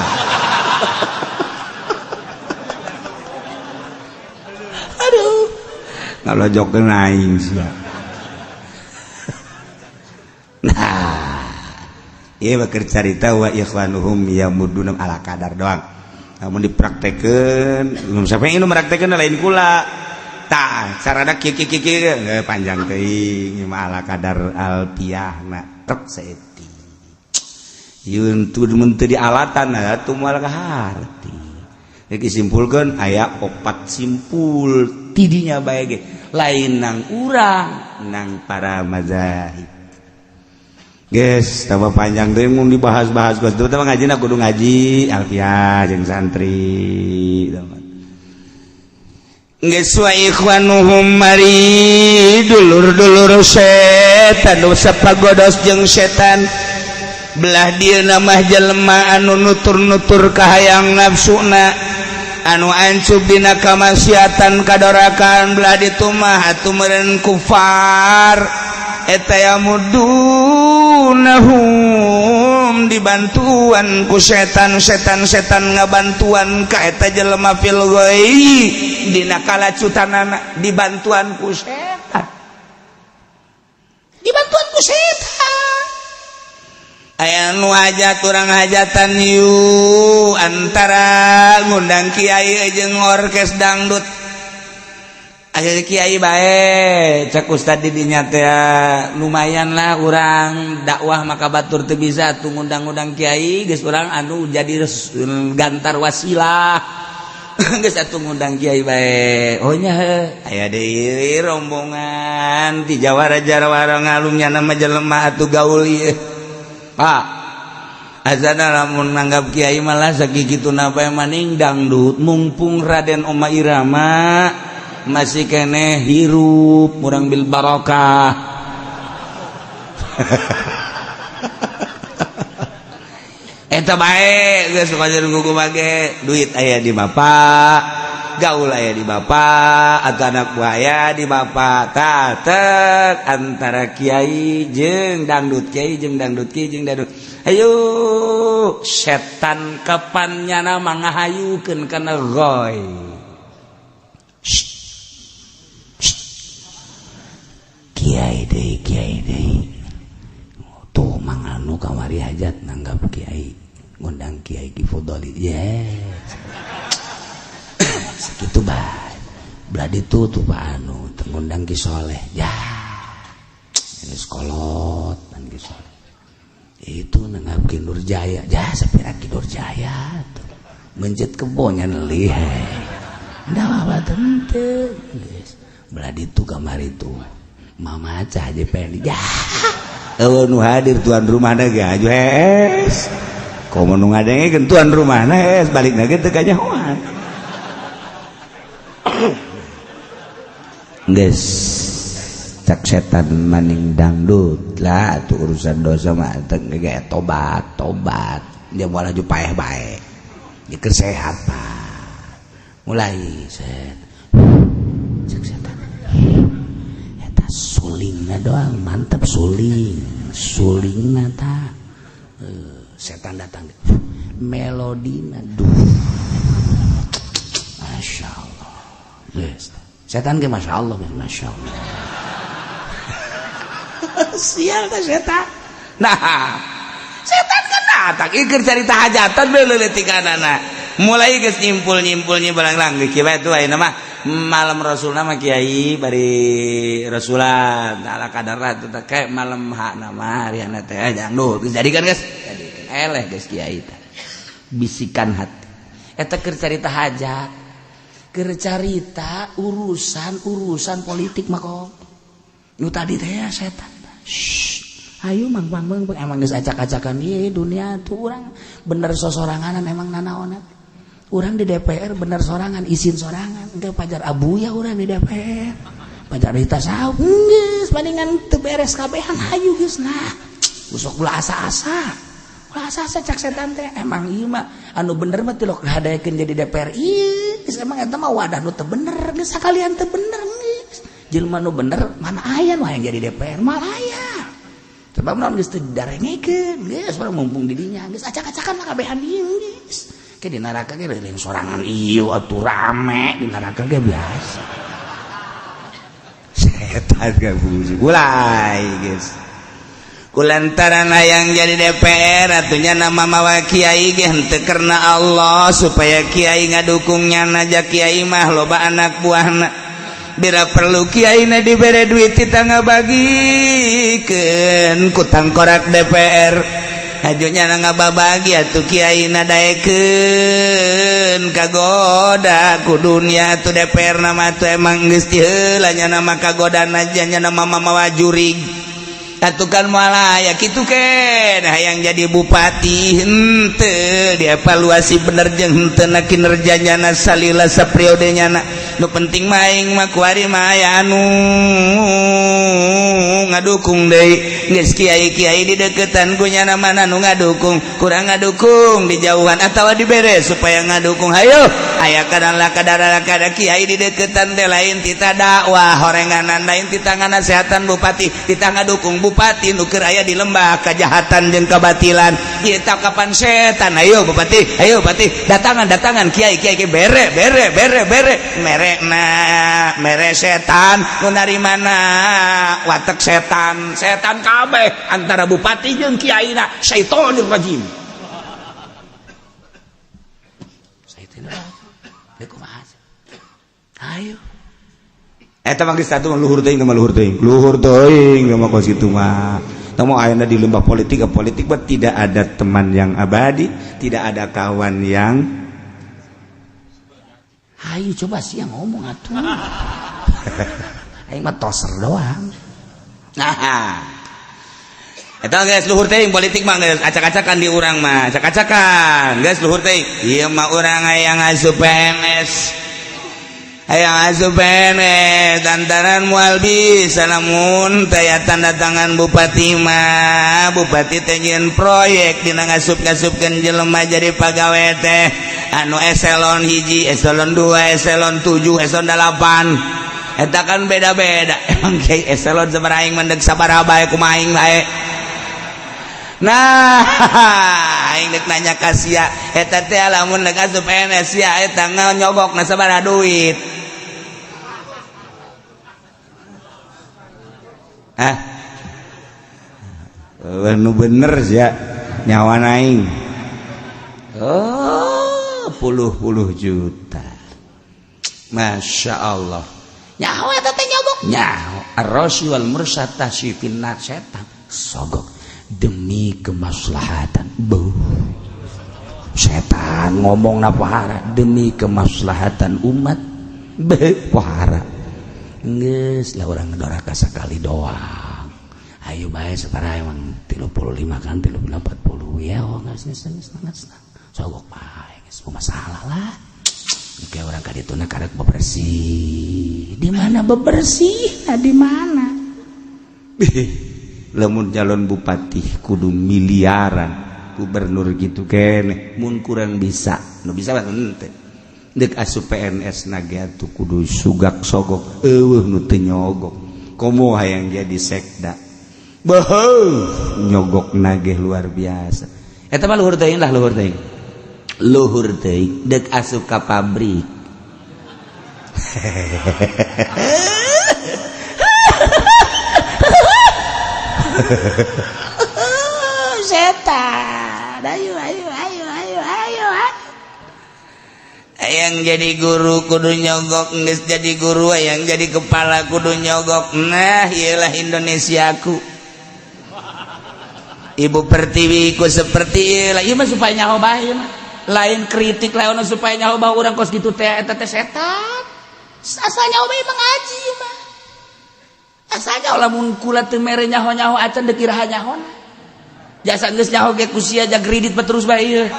Aduh, ngalojokeun aing sia. Nah, ieu mah keur carita wa ikhwanuhum yamuduna ala kadar doang. Lamun dipraktekeun, mun sampe nu meraktekeun lain kula. Tah, carana kieu kieu kieu panjang teuing ieu mah ala kadar alfiahna tek saeutik. Yeun teu mun teu dialatan atuh moal kaharti. Disimpulkan aya opat simpul tidinya bae ge lain nang urang nang para mazahib. Geus tambah panjang deui mun dibahas-bahas geus teu ngajina kudu ngaji alfiah jeung santri. Geus wa ikhwanuhum mari dulur-dulur setan nu sapagodos jeung setan belah dieu mah jelema anu nutur-nutur kahayang nafsuna anu ancub dina kamaksiatan kadorakan belah ditu mah atuh meureun kufar eta yamudunahum dibantuan ku setan setan-setan ngabantuan ka eta jelema fil ghai dina kalacutanana dibantuan ku setan dibantuan ku setan. Aya nu hajat urang hajatan yu antara ngundang kiai jeung orkes dangdut. Aya kiai bae cek ustad di dinya teh lumayan lah urang dakwah maka batur teu bisa tuh ngundang-ngundang kiai geus urang anu jadi gantar wasilah. Geus atuh ngundang kiai bae. Oh nya heuh aya deui rombongan ti Jawara Jawara ngalumnya nama jelema atuh gaul ieu. Pak azana lamun nanggap kiai malah sakitu napa maning dangdut mumpung Raden Oma Irama masih keneh hirup murang bil barokah. Eta bae geus kajeun kuku mage duit aya di bapak, gaul aya di bapak, atau anak buaya di bapak. Tah tek antara kiai jeung dangdut, kiai jeung dangdut, kiai jeung dangdut. Ayo setan kapan nyana mangahayukeun kana goy. Kiai deui, kiai deui. Tuh manganu kamari hajat nanggap kiai, ngundang kiai Ki Fudoli. Yes. Sakitu bae. Belah ditu tuh Pak Anu ngundang Ki Soleh. Ya. Geus kolot dan Ki Soleh. Itu nanggap Ki Nurjaya. Ya sapira Ki Nurjaya tuh. Mencet kebonya nelih. Ndak apa teu. Geus. Belah ditu kamari tuh. Mama aja aja pengen ya. Eueuh nu hadir tuan rumahna ge aju hees. Komo nu ngadengekeun tuan rumahna hees balikna ge teu kanyahoan. Geus cak setan maning dangdut lah atuh urusan dosa mah teu ge tobat tobat. Dia moal aju paeh bae. Ieu keur sehat Pak. Mulai set. Cak setan. Sulingna doang mantap suling sulingna ta setan datang melodina duh masya Allah yes. Setan ke masya Allah masya Allah sial ta setan nah setan kan datang ieu carita hajatan we leuleutikannana mulai geus nyimpul-nyimpul nyimpul lang kieu bae tuh ayeuna mah malam rasul nama kiai bari rasulan ala kadar itu teh kayak malam hak nama hariana teh dangdut jadikan guys jadikan eleh guys kiai teh bisikan hati eta keur carita hajat keur carita urusan-urusan politik mah kok nu tadi teh setan ayo mang mang mang emang geus acak-acakan ieu dunia tuh urang bener sosoranganan emang nanaonan. Urang di DPR bener sorangan, izin sorangan, engke pajar abuya urang di DPR. Pajar ditasawuf, geus palingan teu beres kabehan hayu geus nah. Usok ulah asa-asa. Ulah asa-asa cak setan teh emang ieu mah anu bener mah tilok hadaekeun jadi DPR. Ieu geus emang eta mah wadah nu teu bener, geus sakalian teu bener geus. Jelema nu bener mana aya nu hayang jadi DPR, moal aya. Sebab naon geus teu didarengekeun, geus urang mumpung di dinya, geus acak-acakan lah kabehan ieu geus. Ke di neraka ge lain sorangan ieu atuh rame di neraka ge biasa. Setan ge fungsi mulai geus. Kulantaran hayang jadi DPR atunya nama mawa kiai ge henteu karena Allah supaya kiai ngadukungnya naja kiai mah loba anak buahna. Bila perlu kiai na dibere duit kita ngabagikeun ku tangkorak DPR. Hajunya ngababagi atuh kiai na daekeun kagoda ku dunia atuh DPR nama atuh emang geus diheula nya nama kagodana nya nama mamawa jurig atuh kan moal aya kitu keneh hayang jadi bupati henteu dievaluasi bener jeung henteu na kinerjanya na salila sapriode nyana nu penting mah aing mah kuari mah aya anu ngadukung deui geus kiai-kiai di deketan ku nyana mana nu ngadukung kurang ngadukung di jauhan atawa dibere supaya ngadukung hayo aya kadang kadar kada kiai di deketan teh lain tita dakwah horenganan lain tita nganasehatan bupati tita ngadukung bupati nu keur aya di lembah kejahatan jeung kebatilan ieu kapan setan ayo bupati datangan datangan kiai kiai bere bere bere bere mere na mere setan nu narimana watek setan setan kabeh antara bupati jeung kiaina syaitonir rajim syaitonir rajim kumaha ayo eta mah geus satu luhur teuing mah luhur teuing mah kos kitu mah teu ayeuna di lembah politik politik mah tidak ada teman yang abadi, tidak ada kawan yang ayo coba sih yang ngomong atuh. Aing mah toser doang. Nah, eta geus luhur teuing politik mah geus acak-acakan di urang mah, acak-acakan geus luhur teuing. Ieu mah urang hayang asup PNS. Hayang asup PNS tantaran moal bisa lamun taya tanda tangan bupati mah. Bupati teh nyieun proyek dina ngasup-ngasupkeun jelema jadi pagawe teh anu eselon 1, eselon 2, eselon 7, eselon 8. Eta kan beda-beda. Emang kiai eselon sabaraha aing mendek sabaraha bae kumaha aing bae. Nah, aing dek nanya ka sia, eta teh lamun dek asup PNS sia eta nyogok na sabaraha duit? Ah, nu bener sia nyawa aing. Oh, puluh-puluh juta. Masya Allah. Nyawa eta teh nyogok. Nyawa. Ar-rasyi wal mursatah finnar setan sogok demi kemaslahatan. Beuh. Setan ngomong na pohara demi kemaslahatan umat. Beuh, pohara. Geus lah urang ngedoraka sakali doang. Ayo bae sabaraha emang 35 kan 35 40 ya, oh geus geus geus geus. Sogok bae geus masalah lah. Kayak orang kadituna karek bebersih. Di mana bebersih? Nah, di mana? Lamun calon bupati kudu miliaran, gubernur gitu kene mun kurang bisa, nu bisa mah henteu. Dek asup PNS na ge atuh kudu sugak sogok, eueuh nu teu nyogok. Komo hayang jadi sekda. Beuh, nyogok nageh luar biasa. Eta mah luhur teuing lah, luhur teuing. Luhur teuing dek asup ka pabrik. Setan. Ayo ayo ayo ayo ayo. Yang jadi guru kudu nyogok, geus jadi guru yang jadi kepala kudu nyogok. Nah, iyalah Indonesiaku. Ibu Pertiwi ku seperti iyalah. Ieu mah supaya nyaho bae ieu mah. Lain kritik lain supaya nyaho bae urang kos kitu teh eta teh setan. Asa nyaho bae mengaji ieu mah. Asa nyaho lamun kula teu mere nyaho-nyaho acan deuk iraha nyahona. Jasa geus nyaho ge ku sia ja kredit terus bae ieu.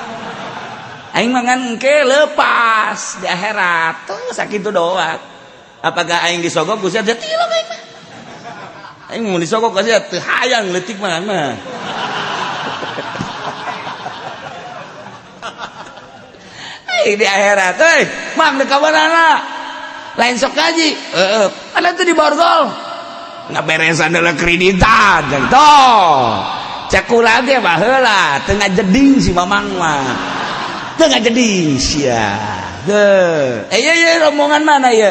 Aing mah ngan engke lepas di akhirat tuh sakitu doang. Apakah aing disogok ku sia teh tilok aing mah. Aing mun disogok ku sia teu hayang leutik mah mah. Aing di akhirat euy, mang deuk ka mana? Lain sok ngaji. Heeh, ada tuh di borgol. Ngaberesan heula kreditan toh. Cek kula ge baheula teu ngajeding si mamang mah. Teu ngajeding sia. Deuh. Eh ieu rombongan mana ieu?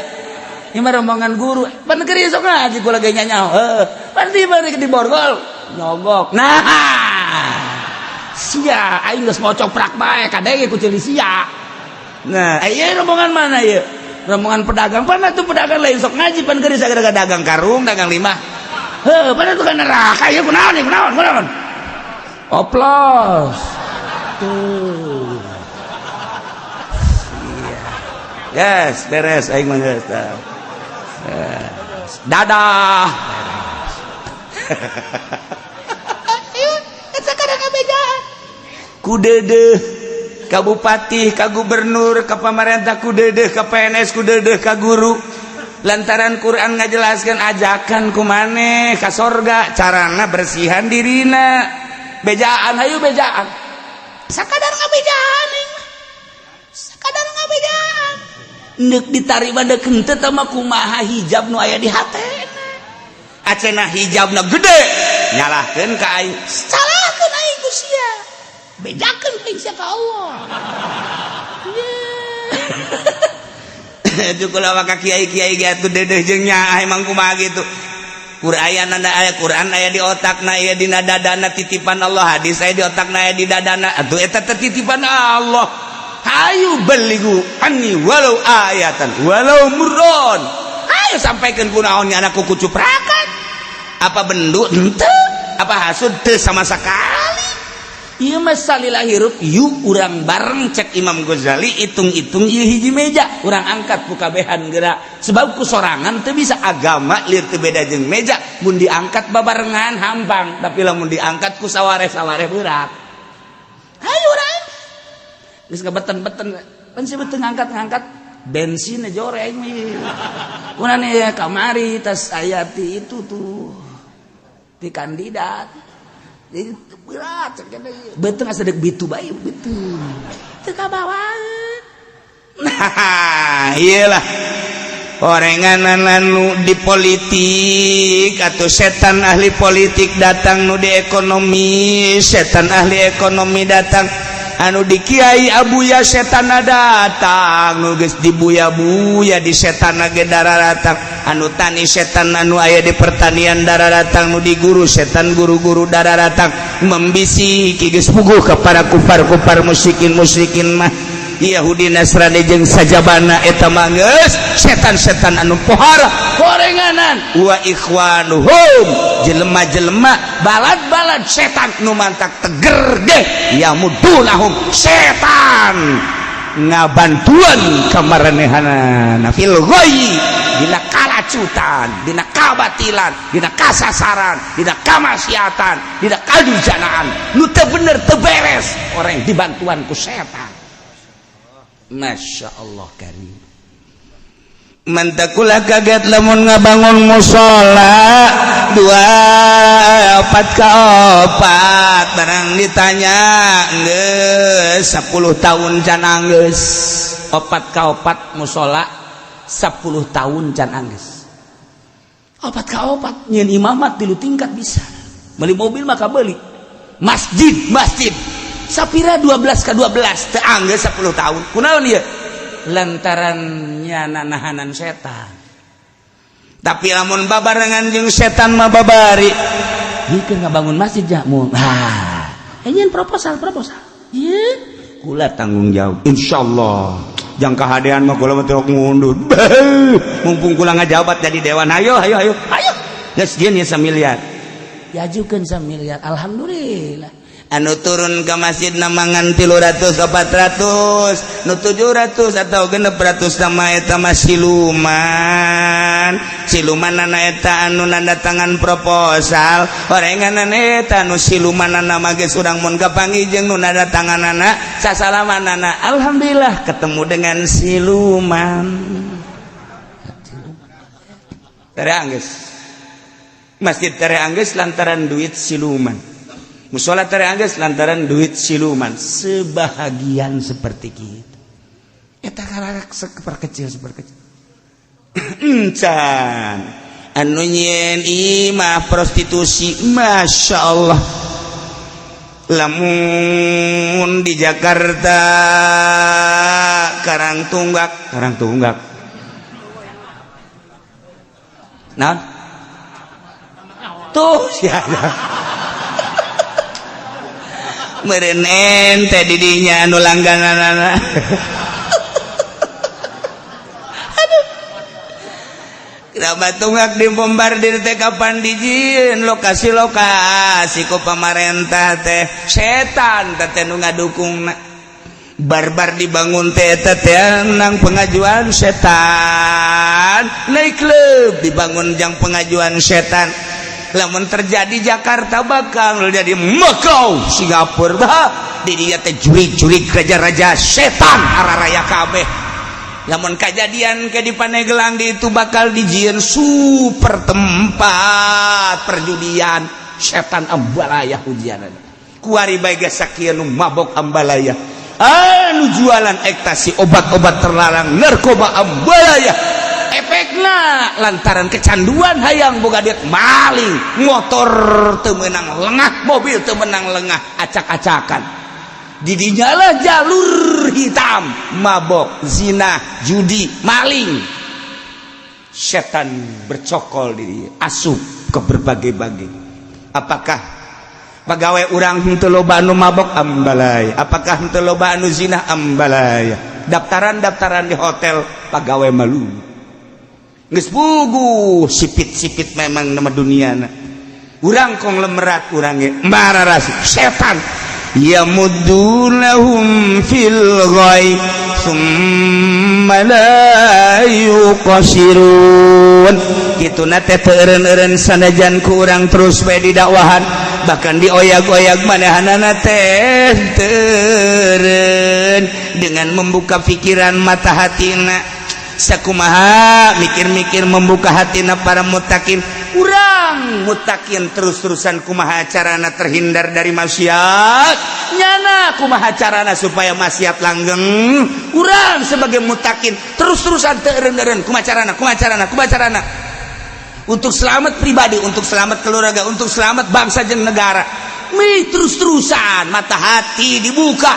Ieu mah rombongan guru. Pan keur sok ngaji kula ge nyanyaho. Heeh. Pan di borgol nyogok. Nah. Sia aing geus ngocoprak bae kadenge ku ceuli sia. Nah, ieu rombongan mana ieu? Rombongan pedagang. Pan atuh pedagang lain sok ngaji pan keur sagala dagang karung, dagang lima. Heuh, pan atuh ka neraka ieu kunaon ieu kunaon kunaon. Oplos. Tuh. Yes, beres aing mah geus. Dadah. Eta kadang kabejaan. Ku deudeuh ka bupati, ka gubernur, ka pamarentah, ku deudeuh ka PNS, ku deudeuh ka guru. Lantaran Quran ngajelaskeun ajakan ku maneh ka sorga, carana bersihan dirina. Bejaan hayu bejaan. Sakadar ngabejaan aing mah. Sakadar ngabejaan. Neuk ditarima deuk henteu teh mah kumaha hijab nu aya di hatena. Acena hijabna gede, nyalahkeun ka aing. Salahkeun aing ku sia. Bejakeun aing sia ka Allah. Itu kula maka kiai-kiai ge atuh dedeh jeung nyaah emang kumaha gitu. Quran aya Quran aya di otakna aya dina dadana titipan Allah, hadis aya di otakna aya di dadana atuh eta teh titipan Allah. Hayu beligu anni walau ayatan walau murron. Hayu sampaikan kunaon anak kuku cuprakan. Apa bendu henteu, apa hasud teu sama sekali. Ieu mah salila hirup yuk urang bareng cek Imam Ghazali hitung-hitung ieu hiji meja urang angkat ku kabehan geura sebab ku sorangan teu bisa agama lir teu beda jeung meja mun diangkat babarengan hampang tapi lamun diangkat ku saware-saware berat. Hayu urang geus ngabeten-beten pan si beuteung ngangkat-ngangkat Bensin joreng kunaon ya kamari tas aya ti itu tuh ti kandidat. Jadi berat beuteung asa deuk bitu bae beuteung teu kabawaeun. Nah, iyalah orenganan anu di politik atau setan ahli politik datang, nu di ekonomi setan ahli ekonomi datang, anu di Kiai Abuya setan datang, nu geus dibuya-buya di setan ge datang, anu tani setan anu aya di pertanian darah datang, nu di guru setan guru-guru darah datang membisiki geus puguh kepada kufar-kufar, musyrikin musyrikin mah Yahudi, Nasrani jeung sajabana. Eta mah geus setan-setan anu pohara gorenganan wa ikhwanuhum, jelema-jelema balad-balad setan nu mantak teger ge yamudunahum, setan ngabantuan kamaranehana fil ghayyi, dina kalacutan, dina kabatilan, dina kasasaran, dina kamaksiatan, dina kadurjanaan nu teu bener, teu beres, orang yang dibantuan ku setan. Masya Allah karim. Mantak kula kaget lamun ngabangun musola dua opat ka opat, barang ditanya geus 10 tahun can anggeus. Opat ka opat musola 10 tahun can anggeus. Opat ka opat nyeun imamat tilu tingkat bisa beli mobil, maka beli masjid. Masjid sapira 12 ke 12 teu anggeus 10 tahun. Kunaon ieu? Lantaran nyana nahanan setan. Tapi lamun babarengan jeung setan mah babari. Ieu ngabangun masjid jamu, ah nyeun proposal proposal ieu. Kula tanggung jawab insyaallah. Jang kahadean mah kula mah teu ngundur. Mumpung kula ngajabat jadi dewan, ayo ayo ayo ayo, geus jieun ya samiliar. Diajukeun samiliar, alhamdulillah. Anu turun ke masjid namangan 300, 400, nu 700 atau 600 nama eta mah siluman. Siluman nana eta anu nanda tangan proposal. Orenganan eta anu siluman nana mah geus urang mun kapanggih jeung nu nanda tanganana, sasalamanana, alhamdulillah ketemu dengan siluman. Tere anggeus masjid, tere anggeus lantaran duit siluman. Musola tere anggeus lantaran duit siluman. Sebahagian seperti gitu eta karak seperkecil seperkecil. Encan anu nyieun imah prostitusi. Masya Allah, lamun di Jakarta Karang Tunggak, Karang Tunggak nah tuh siapa meureun ente didinya anu langgananana. Aduh, kenapa tunggak dibombardir teh? Kapan dijieun lokasi-lokasi ku pamarentah teh? Setan teh nu ngadukungna. Barbar dibangun teh eta teh nang pengajuan setan. Night club dibangun jang pengajuan setan. Lamun terjadi Jakarta bakal jadi Makau, Singapura. Bah, di dia teh jurig-jurig raja-raja setan araraya kabeh. Lamun kejadian ke di Paneglang di itu bakal dijieun super tempat perjudian Setan ambalaya ujian. Kuari bae geus sakieu nu mabok ambalaya, anu jualan ekstasi, obat-obat terlarang, narkoba ambalaya. Efekna lantaran kecanduan hayang boga duit, maling motor teu meunang lengah, mobil teu meunang lengah, acak-acakan. Didinyalah jalur hitam, mabok, zina, judi, maling. Setan bercokol di asup ke berbagai-bagai. Apakah pegawai urang henteu loba anu mabok? Ambalaya. Apakah henteu loba anu zina? Ambalaya. Daftaran-daftaran di hotel pegawai malu geus puguh sipit-sipit. Memang nama duniana urang konglomerat, urang ge mararasi setan. Yamuddunahum fil ghai summa la yuqasirun. Kitu na teh teu eureun-eureun sanajan ku urang terus bae didakwahan. Bahkan dioyak-oyak manehanana teh teureun dengan membuka pikiran, mata hatina. Sakumaha mikir-mikir membuka hatina para mutakin? Urang mutakin terus-terusan kumaha carana terhindar dari maksiat. Nyana kumaha carana supaya maksiat langgeng? Urang sebagai mutakin terus-terusan teu eureun-eureun kumaha carana, kumaha carana, kumaha carana untuk selamat pribadi, untuk selamat keluarga, untuk selamat bangsa dan negara. Mi terus-terusan mata hati dibuka,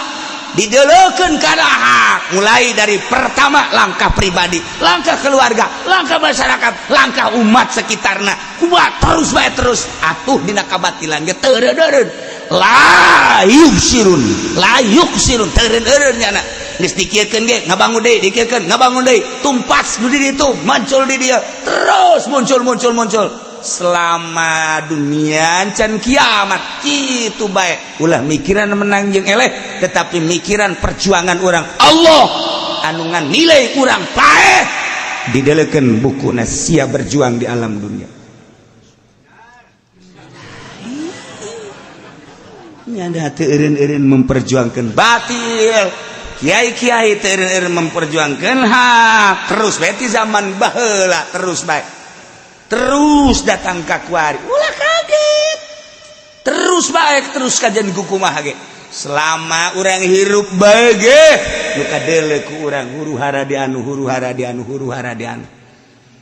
didelekeun kana hak, mulai dari pertama langkah pribadi, langkah keluarga, langkah masyarakat, langkah umat sekitarna. Kuat terus bae, terus atuh dina kabatilan ge teu eureun. La yubsirun, la yuksirun, teu eureun nyana. Geus dikiekeun ge ngabangun deui, dikiekeun ngabangun deui, tumpas nu di ditu, muncul di dia, terus muncul, muncul, muncul selama dunia can kiamat gitu bae. Ulah mikiran menang jeung eleh, tetapi mikiran perjuangan orang. Allah anu nilai urang paeh, didelekeun buku sia berjuang di alam dunia. Nyanda teu eureun-eureun memperjuangkan batil, kiai-kiai teu eureun-eureun memperjuangkan hak. Terus bae ti zaman baheula, terus bae, terus datang ka kuari. Ulah kaget, terus baik, terus kajian kumaha ge. Selama urang hirup bae ge, nu kadele ku urang huru hara di anu, huru hara di anu, huru hara di anu.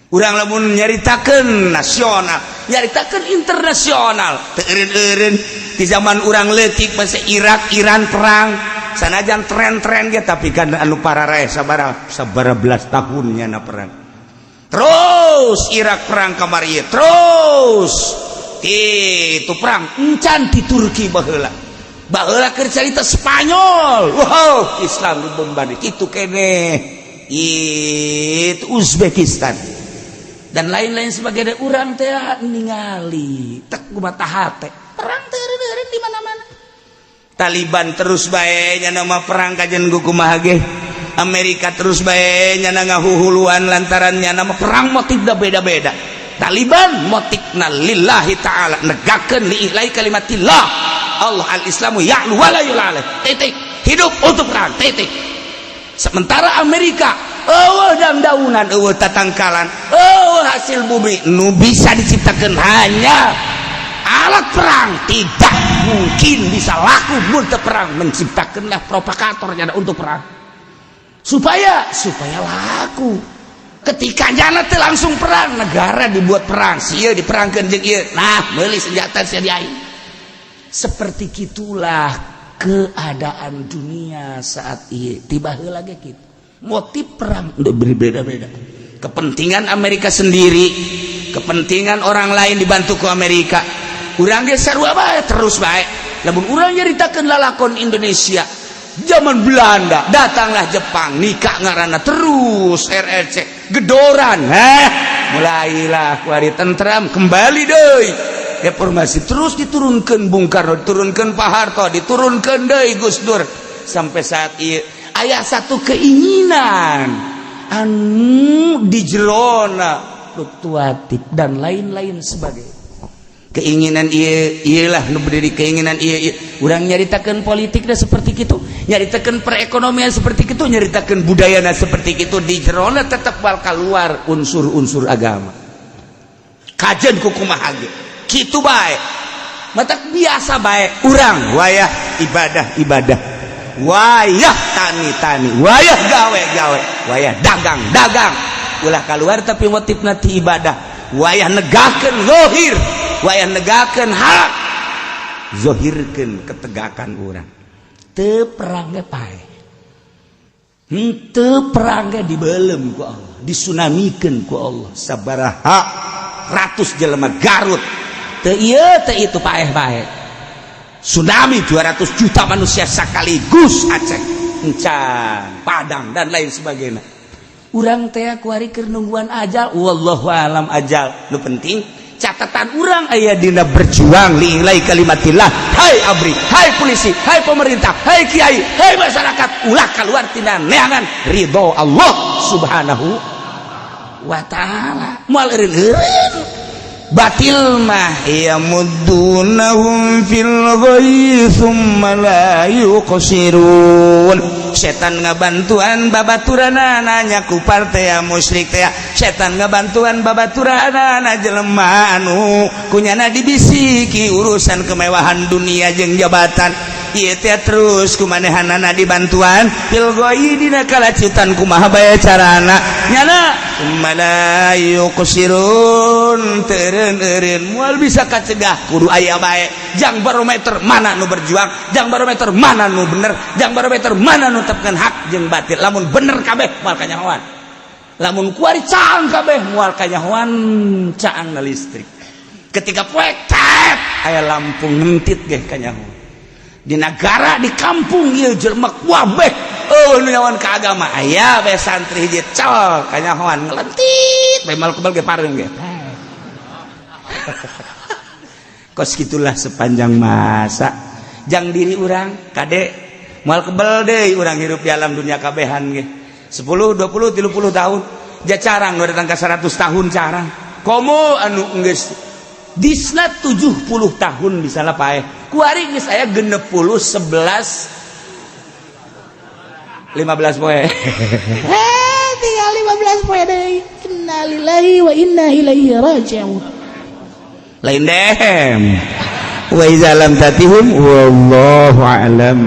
Urang lamun nyaritakeun nasional, nyaritakeun internasional, teu eureun-eureun. Di zaman urang leutik masa Irak Iran perang, sanajan tren-tren ge, tapi kan anu pararaeh sabaraha sabaraha belas tahunnya na perang terus. Irak perang kamari, terus itu perang encan di Turki. Baheula baheula keur carita Spanyol, wow, Islam dibombardir. Itu kene itu Uzbekistan dan lain-lain sebagainya. Urang teh ningali tek mata hate perang teh di mana-mana. Taliban terus bae nama perang, kajian kumaha ge. Amerika terus bae nyana ngahuhuluan lantarannya nama perang, motifnya beda-beda. Taliban motifna lillahi ta'ala, negakeun li'ilahi kalimatillah. Allah al-islamu ya'lu wala yu'la alaih, titik. Hidup untuk perang, titik. Sementara Amerika eueuh daun-daunan, eueuh tatangkalan, eueuh hasil bumi nu bisa diciptakan, hanya alat perang. Tidak mungkin bisa laku mun teu perang. Menciptakanlah provokatornya untuk perang supaya supaya laku. Ketika jana teh langsung perang, negara dibuat perang, sia diperangkan jeung ieu, nah meuli senjata sia di aing. Seperti gitulah keadaan dunia saat ini. Tiba heula ge kitu, motif perang udah berbeda-beda. Kepentingan Amerika sendiri, kepentingan orang lain dibantu ke Amerika. Urang ge sarua bae, terus bae. Lamun urang nyaritakeun lalakon Indonesia zaman Belanda, datanglah Jepang, nikah ngaranna, terus RRC gedoran, heh, mulailah kuari tentram kembali deui, reformasi terus, diturunkan Bung Karno, diturunkan Pak Harto, diturunkan deui Gus Dur, sampai saat ini aya satu keinginan anu di jerona fluktuatif dan lain-lain sebagainya. Keinginan iya iyalah nu berdiri, keinginan iya, iya. Urang nyaritakan politiknya seperti itu, nyaritakan perekonomian seperti itu, nyaritakan budayana seperti itu, di jerona tetap bakal keluar unsur-unsur agama. Kajian kukumaha ge kitu bae, matak biasa bae urang wayah ibadah ibadah, wayah tani tani, wayah gawe gawe, wayah dagang dagang, ulah keluar tapi motif nanti ibadah. Wayah negakeun zohir, wayah negakeun hak, zohirkeun ketegakan urang. Teu perang ge paeh, henteu perang ge dibelem ku Allah, disunamikeun ku Allah. Sabaraha ratus jelema Garut teu ieu teu itu paeh bae. Tsunami 200 juta manusia sekaligus. Aceh encan, Padang dan lain sebagainya. Urang teh kuari keur nungguan ajal, wallahu alam ajal. Nu penting catatan urang aya dina berjuang li'ila'i kalimatillah. Hai ABRI, hai polisi, hai pemerintah, hai kiai, hai masyarakat, ulah keluar tina neangan ridho Allah Subhanahu wa Ta'ala. Moal eureun-eureun. Batil mah yamuddunahum fil ghayyi thumma la yuqsirun. Setan ngabantuan babaturanana nya kufar teh, musyrik teh. Setan ngabantuan babaturanana jelema anu kunyana dibisiki urusan kemewahan dunia jeung jabatan. Ieu teh terus kumanehanana dibantuan fil ghayyi dina kalacutan. Kumaha bae carana nyana, tsumma la yuqsirun, teureun eureun moal bisa kacegah. Kudu aya bae jang barometer mana nu berjuang, jang barometer mana nu bener, jang barometer mana nu tetepkeun hak jeung batil. Lamun bener kabeh moal kanyahoan, lamun kuari caang kabeh moal kanyahoan. Caang na listrik ketika poek cet aya lampu ngentit ge kanyahoan. Di negara, di kampung ieu jelema kabeh oh nu nyawan ka agama, aya bae santri hiji cal kanyahoan ngelentit bae, mal kebal ge pareum ge. Kos gitulah sepanjang masa. Jang diri urang kade, moal kebel deui urang hirup di alam dunia kabehan ge 10, 20, 30 tahun ja carang nu datang ka 100 tahun carang. Komo anu geus disna 70 tahun bisa lah paeh. Kuari geus aya 60, 11, 15 poe. Eh, tinggal 15 poe deui. Innalillahi wa inna ilaihi raji'un. Lain dehem wa iza lam tatihum, wallahu a'lam.